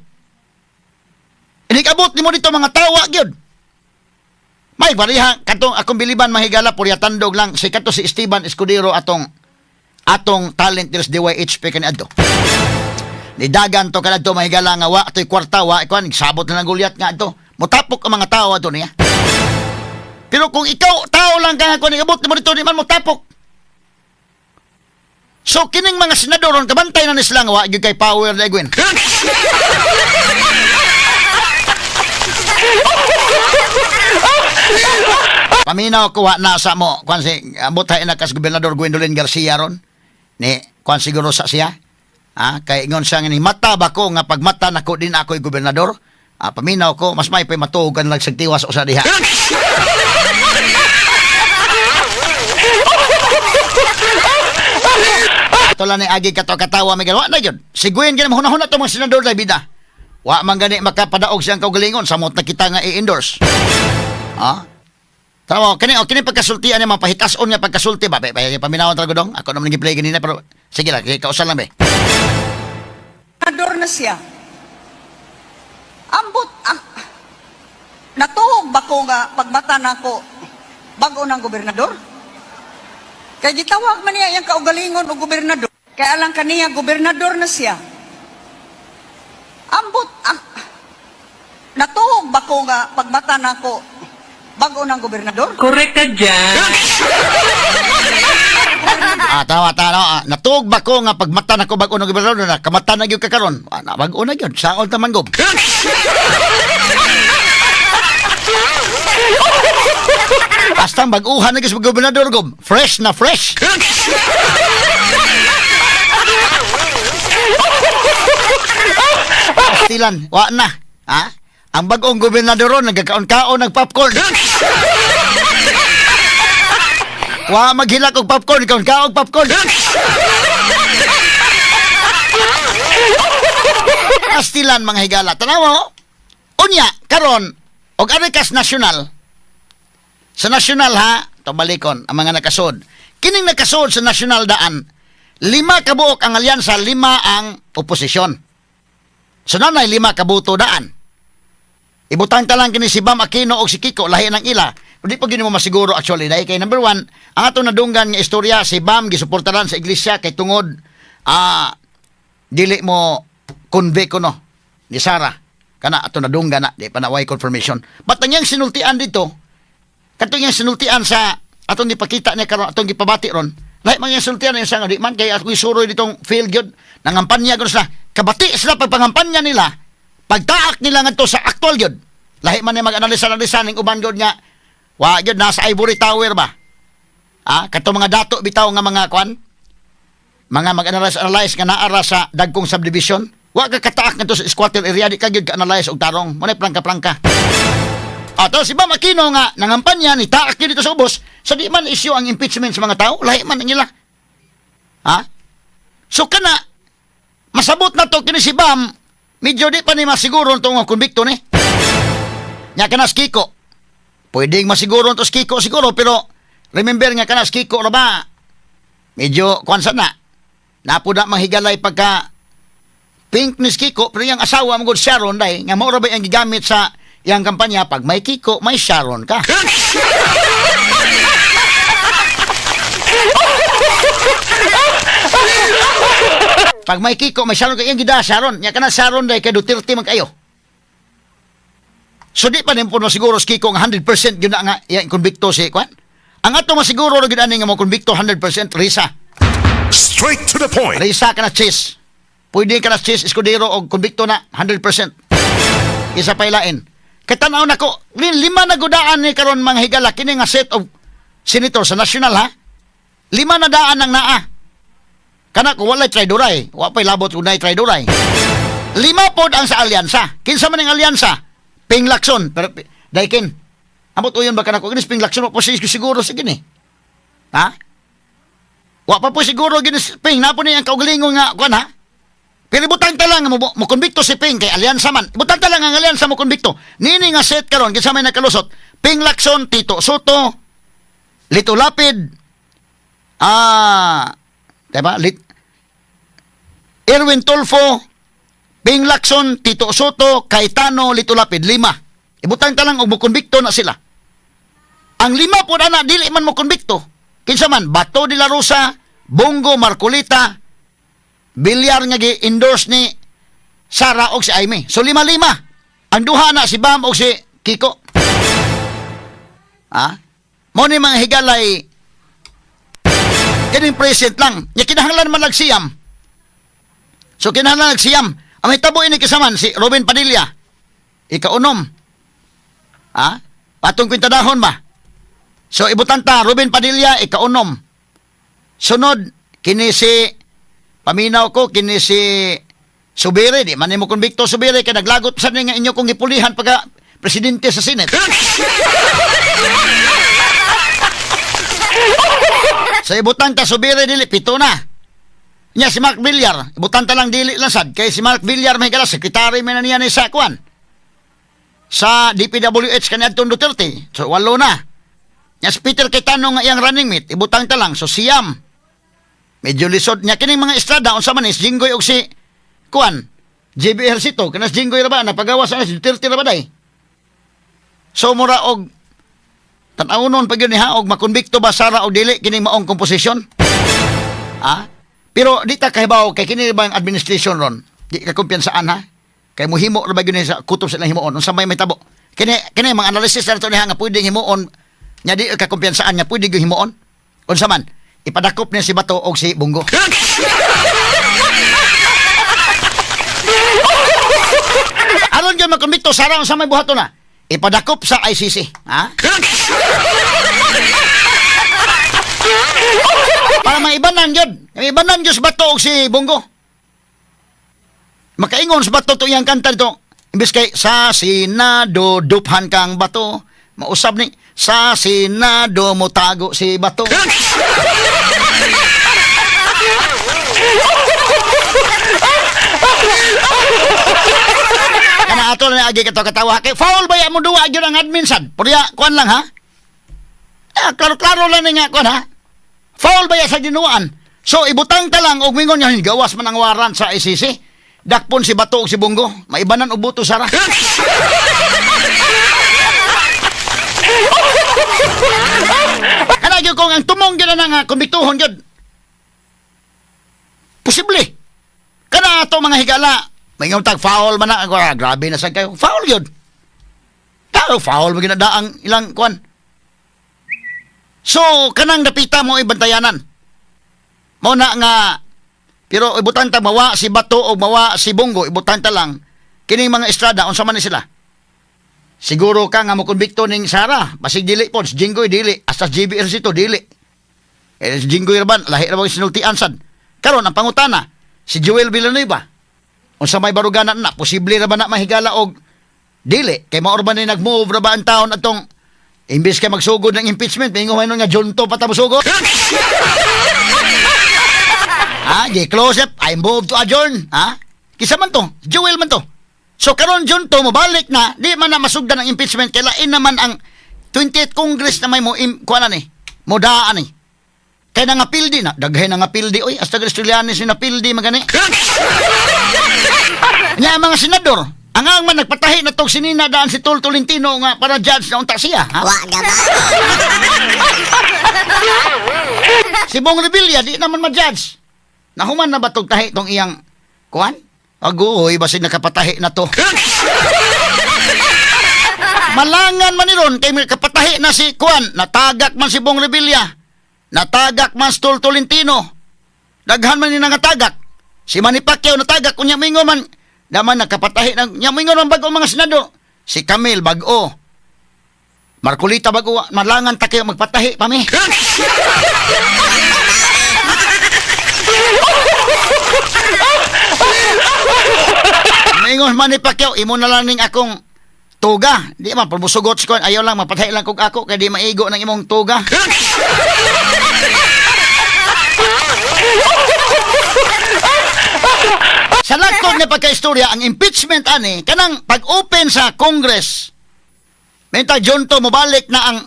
inig-abot nimo dito mga tawa gyud. May bariha katong akong biliban, mahigala, purya tandog lang si kato si Esteban Escudero, atong atong talent diri sa DYHP kani adto. Nidagan to kanadto, mahigala, nga wa toy kwarta, wa kuan, sabot na lang gulyat nga adto. Mutapok ang mga tao adto niya. Pero kung ikaw tao lang ka nga kuan, abot nimo dito, di man motapok. So kining mga senador ron kabantay na ni sila nga wa gyud kay power na Gwen. Paminaw ko wa na sa mo kuan si ambot hay na kas Gobernador Gwendolyn Garcia ron. Ni kuan siguro sa siya. Ha, kay ingon siya nga ni mata ba ko nga pagmata nako din ako'y gobernador. Ah, paminaw ko, mas may pay matuog kan lang tiwas usa diha. Ato lang ni agi kato katawa may wa na gyud. Siguin gyud mahuna-huna to mga senador na bida. Wa man gani makapadaog siyang kaugalingon samot na kita nga i-endorse. Ha? Tama, kini oh, kini pagkasultian ni mga pahitason nga pagkasulti ba? Paminawan talaga dong. Ako naman gi-play ganina pero sige lang, kay kausan lang be. Gobernador na siya. Ambot, ah, natuog ba ko nga pagmata nako bago ng gobernador? Kay gitawag man niya iyang kaugalingon og gobernador. Kay alang kaniya gobernador na siya. Ambot, ah, natuog ba ko nga pagmata nako bago ng gobernador? Correct ka dyan. Ah, tawa tawa. Ah, natuog ba ko nga pagmata nako bag-o ng gobernador na kamata na gyud ka karon. Ah, na bag-o na gyud. Saon ta man gob. Basta bag-uhan na gyud sa gobernador gob. Fresh na fresh. Pastilan, wa na. Ha? Ang bag-ong gobernador ron, nagkakaon-kaon ng popcorn. Wa maghilak og popcorn, kaon-kaon og popcorn. Pastilan mga higala. Tanawa oh. Unya, karon og Arikas National. Sa national ha, to balikon ang mga nakasod. Kining nakasod sa national daan, lima kabuok ang alyansa, lima ang oposisyon. So nanay lima kabuto daan. Ibutang ta lang kini si Bam Aquino og si Kiko lahi ng ila. Di pa gini mo masiguro actually dahil kay number one, ang atong nadunggan nga istorya si Bam gisuportaran sa iglesia kay tungod dili mo convict kuno ni Sara kana ato nadunggan na di pa na way confirmation. But ang iyang sinultian dito katong iyang sinultian sa atong gipakita niya karon atong gipabati ron lahi man iyang sinultian niya sa nga di man kay ako'y suroy ditong failed gyud nangampanya gyud sila kabati sila pagpangampanya nila pagtaak nila ngadto sa aktual gyud lahi man niya mag-analisa-analisa ning uban gyud nga wa gyud nasa ivory tower ba ah katong mga dato bitaw nga mga kwan mga mag-analyze-analyze nga naara sa dagkong subdivision wa ka kataak ngadto sa squatter area di ka gyud ka-analyze og tarong mo plangka-plangka. At si Bam Aquino nga nangampanya ni taak yun dito sa ubos, sa di man issue ang impeachment sa mga tao, lahi man ang ila. Ha? So kana masabot na to kini si Bam, medyo di pa ni masiguro itong nga konbikto ni. Nya kana si Kiko. Pwedeng masiguro to si Kiko siguro pero remember nga kana si Kiko ra ba? Medyo kuan sa na. Napuda manghigalay pagka pink ni si Kiko pero yung asawa mo gud Sharon dai nga mao ra ba ang gigamit sa iyang kampanya pag may Kiko may Sharon ka. Pag may Kiko may Sharon ka iyang gida Sharon nya kana Sharon dai kay Duterte man kayo. So di pa rin po masiguro si Kiko nga 100% yun na nga iyang konbikto si Kwan. Ang ato masiguro ra gyud ani nga mo konbikto 100% Risa. Straight to the point. Risa ka na Chase. Pwede ka na Chase Escudero og konbikto na 100%. Isa pa ilain. Kay tan-aw nako, lima na gudaan ni karon mga higala kini nga set of senator sa national ha. Lima na daan ang naa. Kana kung walay traidoray, wa pa'y labot kung naay traidoray. Lima pod ang sa alyansa. Kinsa man ang alyansa? Ping Lacson. Pero daikin. Amot uyon ba kanako kinis Ping Lacson wa po siguro sige ni. Ha? Wa pa po siguro gini si Ping napo ni ang kaugalingon nga kuan ha. Pero ibutang ta lang mo, mo konbikto si Ping kay alyansa man. Ibutang ta lang ang alyansa mo konbikto. Nini nga set karon kinsa may nakalusot. Ping Lacson, Tito Soto, Lito Lapid, diba? Erwin Tulfo, Ping Lacson, Tito Soto, Cayetano, Lito Lapid, lima. Ibutang ta lang og mokonbikto na sila. Ang lima po na dili man mo konbikto. Kinsa man, Bato de la Rosa, Bongo Marcoleta, Villar nga gi-endorse ni Sara og si Aimee. So lima-lima. Ang duha na si Bam og si Kiko. Ha? Mo ni mga higalay kining present lang. Nya kinahanglan man nagsiyam. So kinahanglan nagsiyam. Ang may tabo ini kisaman si Robin Padilla. Ikaunom. Ha? Patong kwintadahon ba? So ibutanta Robin Padilla ikaunom. Sunod kini si Paminaw ko kini si Zubiri, di man nimo konbikto Zubiri kay naglagot sa nga inyo kong gipulihan pagka presidente sa Senate. Sa ibutang ta Zubiri dili 7 na. Nya si Mark Villar, ibutan ta lang dili lang sad kay si Mark Villar may gala sekretary man na niya ni sa kuan. Sa DPWH kaniadtong Duterte. So 8 na. Nya si Peter Cayetano nga iyang running mate, ibutang ta lang so 9. Medyo lisod nya kining mga Estrada unsa man is Jinggoy og si kuan. JB Ejercito kanas Jinggoy ra ba napagawas sa si Duterte ra ba day. So mura og tan-awnon pa gyud ni ha og makonbikto ba Sara og dili kining maong komposisyon? Ha? Pero di ta kahibaw kay kini ba ang administration ron? Di ka kumpiyansaan ha? Kay muhimo ra ba gyud ni sa kutob sa ilang himuon unsa may mahitabo? Kini kini mga analysis na to niya nga pwedeng himuon nya di ka kumpiyansaan nga pwede gyud himuon. Unsa man? Ipadakop niya si Bato og si Bong Go. Aron gyud makonbikto Sara unsa may buhaton na? Ipadakop sa ICC, ha? Para maibanan gyud. Maibanan gyud si Bato og si Bong Go. Makaingon sa Bato to iyang kanta dito. Imbes kay sa Senado duphan kang Bato, mausab ni sa Senado motago si Bato. Kana ato na agi kato katawa kay foul ba ya mo duwa gyud ang admin sad. Purya kuan lang ha. Eh, klaro-klaro lang ni nga kuan ha. Foul ba ya sa dinuan? So ibutang ta lang og mingon nga gawas man ang warrant sa ICC. Dakpon si Bato og si Bong Go, maibanan og buto Sara. Kana gyud kung ang tumong gyud na nga kumbiktuhon gyud. Posible. Kana ato mga higala, may tag foul man na, ah, grabe na sad kayo. Foul gyud. Tao foul man gyud na daang ilang kuan. So kanang dapita mo ibantayanan. Mo na nga pero ibutan ta mawa si Bato o mawa si Bong Go, ibutan ta lang kining mga Estrada unsa man ni sila. Siguro ka nga mo konbikto ning Sara, basig dili pod, si Jinggoy dili, hasta JB Ejercito dili. Eh si Jinggoy ra ban, lahi ra ba sinultian sad. Karon ang pangutana, si Joel Villanueva, unsa may baruganan na, posible ra ba na mahigala og dili kay mao ra ba ni nag-move ra ba ang taon atong imbes kay magsugod ng impeachment, mingon man nga junto pa ta mosugod. Ha, gi close up, I move to adjourn, ha? Kisa man to, Joel man to. So karon junto mobalik na, di man na masugdan ang impeachment kay lain naman ang 28th Congress na may mo im, kuan ni, mo daan ni. Kay nangapildi na, daghay nangapildi oy, hasta Trillanes ni napildi magani. Nya ang mga senador, ang man nagpatahi na tog sinina daan si Tol Tolentino nga para judge na unta siya, ha? Wa gaba. Si Bong Revilla di naman ma-judge. Nahuman na ba tog tahi tong iyang kuan? Agoy, basin nakapatahi na to. Malangan man ni ron kay may kapatahi na si kuan, natagak man si Bong Revilla. Natagak man si Tol Tolentino. Daghan man ni nangatagak. Si Manny Pacquiao natagak unya mingo man daman nakapatahi na nya mingo man bag-o mga senador. Si Camille bag-o. Marcolita bag-o, malangan ta kayo magpatahi pa mi. Mingon man ni Pacquiao, imo na lang ning akong tuga. Di man pulbusugot ko, ayaw lang mapatay lang kog ako kay di maigo ng imong tuga. Sa lagtod nga pagkaistorya, ang impeachment ani kanang pag-open sa Congress. Minta John to mobalik na ang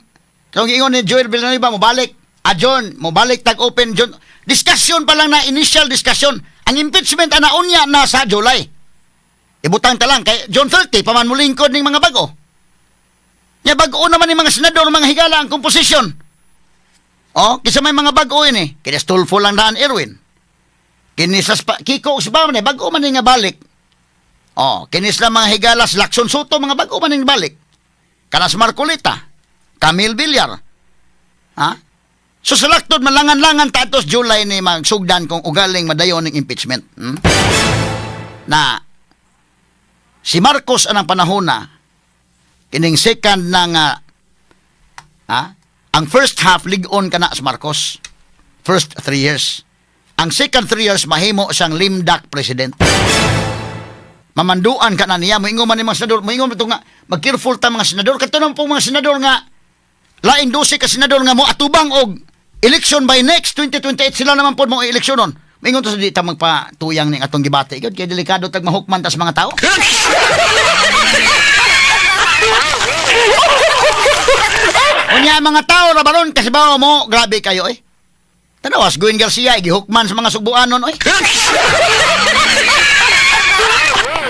kung ingon ni Joel Villanueva mobalik adjourn, mobalik tag open John. Discussion pa lang na initial discussion. Ang impeachment ana unya na sa July. Ibutang ta lang kay June 30 pa man mulingkod ning mga bago. Nya bag-o naman ni mga senador mga higala ang komposisyon. Oh, kisa may mga bag-o ini. Kini Tulfo lang daan Erwin. Kini sa Kiko Usba man eh, bag-o man ni nga balik. Oh, kini sila mga higalas Lacson Soto mga bag-o man ni balik. Kanas Marcoleta, Camille Villar. Ha? So sa laktod malangan-langan tatos July ni magsugdan kung ugaling madayon ng impeachment. Na si Marcos anang panahon na kining second na nga ha? Ang first half lig-on kana sa Marcos. First 3 years. Ang second 3 years mahimo siyang lame duck president. Mamanduan ka na niya, moingon man ni mga senador, moingon man to nga, mag-careful ta mga senador, kato naman po mga senador nga, laing 12 ka senador nga mo atubang og election by next 2028, sila naman po mo eleksyon nun. Moingon to sa di ta magpatuyang ning atong gibati. Gyud kay delikado tag mahukman tas mga tao. Unya mga tao ra baron kasi ba mo grabe kayo eh. Tanawas Gwen Garcia gihukman sa mga sugbuanon oy.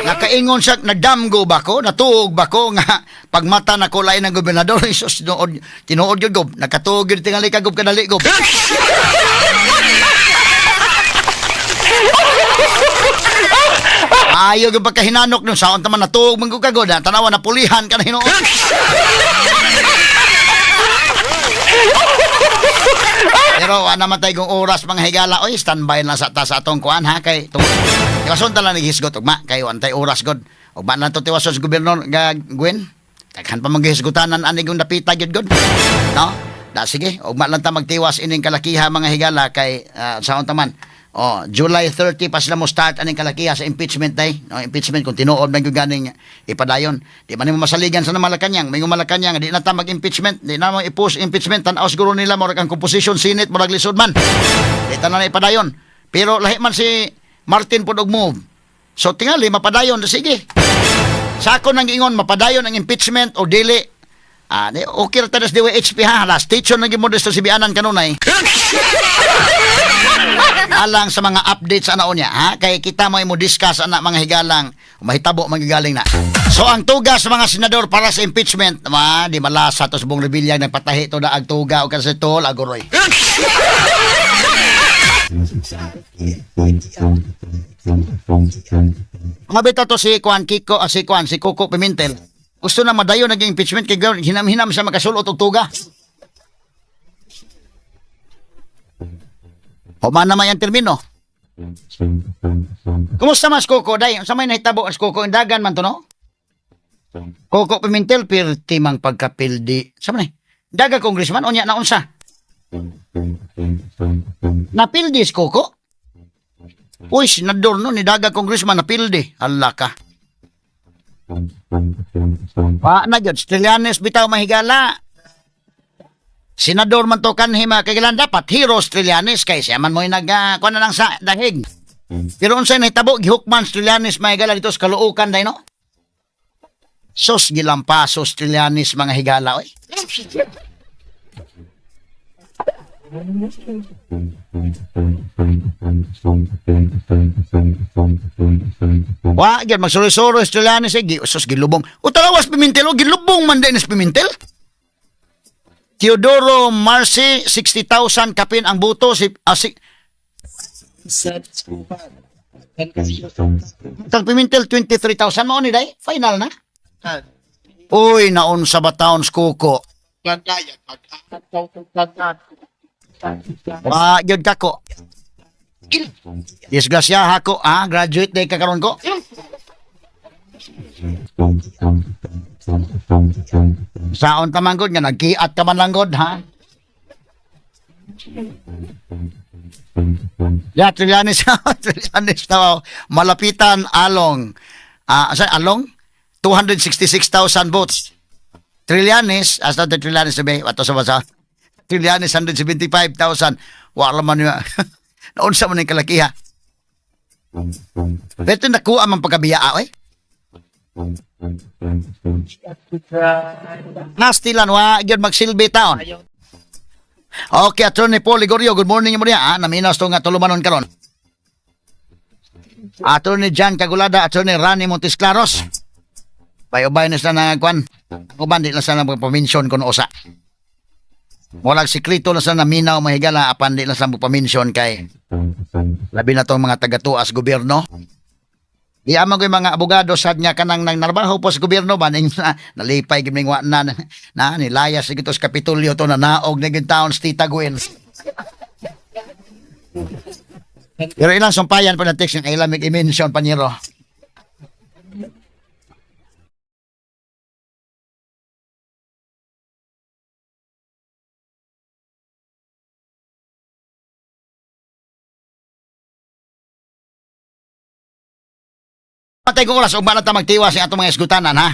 Nakaingon siya, nagdamgo ba ko, natuog ba ko nga pagmata na ko lain ng gobernador, Jesus, tinuod, tinuod yun, gob. Nakatuog yun, tingali ka, gob, kadali, gob. Ayaw yung pagkahinanok nun, saon taman natuog man ka, god, ha? Tanawa, napulihan ka na hinuon. Pero wala naman tayo kung oras mga higala, oy, standby lang sa ta sa atong kuan ha kay tung tiwason ta lang naghisgot ugma kay antay oras god. Ugma lang to tiwason sa gobernador ga Gwen. Daghan pa manghisgutanan ani kung dapita gyud god. No? Da sige, ugma lang ta magtiwas ining kalakiha mga higala kay saon taman. Oh, July 30 pa sila mo start aning kalakiha sa impeachment day. No, impeachment kung tinuod man gyud ganing ipadayon. Di man nimo masaligan sa Malacanang. May Malacanang di na ta mag-impeachment, di na mo i-push impeachment, tan-aw siguro nila murag ang composition Senate murag lisod man. Di ta na ipadayon. Pero lahi man si Martin pod og move. So tingali mapadayon, sige. Sa ako nang ingon mapadayon ang impeachment o dili. Ah, di, okay ra ta sa DYHP ha. Last station nang gimo sa Sibianan kanunay. Alang sa mga updates ana niya ha, kay kita mo mo discuss ana mga higalang mahitabo magigaling na. So ang tuga sa mga senador para sa impeachment, ma di malasa to sa buong rebellion nagpatahi to na ag tuga o kasi tol agoroy. Mga bitaw to si Juan Kiko, ah, si Juan, si Coco Pimentel. Gusto na madayon naging impeachment kay hinam-hinam siya makasulot og tuga. Human naman yung termino. Kumusta mas Coco? Day, sa may nahitabo as Coco, indagan man to no? Coco Pimentel, pirti mang pagkapildi. Sa man eh? Daga congressman, unya na unsa? Napildi si Coco? Uy, senador no, ni Daga congressman, napildi. Hala ka. Pa na jud, Trillanes bitaw mahigala. Senador man to kanhi mga kailan dapat hero Trillanes kay siya man mo'y nag kuan na lang sa dahig. Pero unsay nahitabo gihukman si Trillanes mga higala dito sa Caloocan day no? Sos gilampasos Trillanes mga higala oy. Wa gyud magsuroy-suroy si Trillanes eh, sos gilubong. O tanawas Pimentel o gilubong man din si Pimentel. Teodoro Marcy 60,000 kapin ang buto si, si Tang Pimentel 23,000 mao ni day. Final na. Uy, naon sa bataon kuko. Wa gyud kako. Disgrasya ko, ah, graduate day ka karon ko. Saon ta man gud nga nagkiat ka man lang gud ha. Ya, Trillanes, Trillanes na malapitan along. Ah, asa along 266,000 votes. Trillanes, asa the Trillanes sabi, ato sa basa. Trillanes 175,000. Wala man niya. Naunsa man yung kalakiha. Pero nakuha man pagkabiya, oy. Nastilan wa gyud magsilbi taon. Okay, Attorney Paul Ligorio, good morning mo niya. Ah, naminas to nga tulumanon karon. Attorney John Cagulada, Attorney Rani Montesclaros. Bayo-bayo na sila na kwan. Ako ba, di lang sila magpaminsion kung usa. Walang sikreto na sila naminaw mahigala apan di lang sila magpaminsion kay labi na tong mga taga-tuas gobyerno. Di ama ko yung mga abogado sad nga kanang nang narbaho po sa gobyerno ba ning na, nalipay gid ning wa na na nilayas gid to sa Kapitolyo to na naog na gid taon sa Tita Gwen. Pero ilang sumpayan pa na text ng ilang i-mention panyero. Wala tayong oras, ugma na ta magtiwas sa atong mga isgutanan, ha?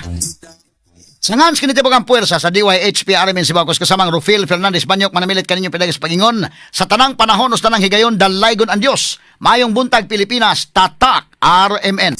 Sa ngan kini tibok ang puwersa sa DYHP RMN Sibakos kasamang Rufil Fernandez Banyok manamilit kaninyo pinagis pagingon sa tanang panahon o sa tanang higayon, dalaygon ang Dios. Mayong buntag, Pilipinas. Tatak RMN.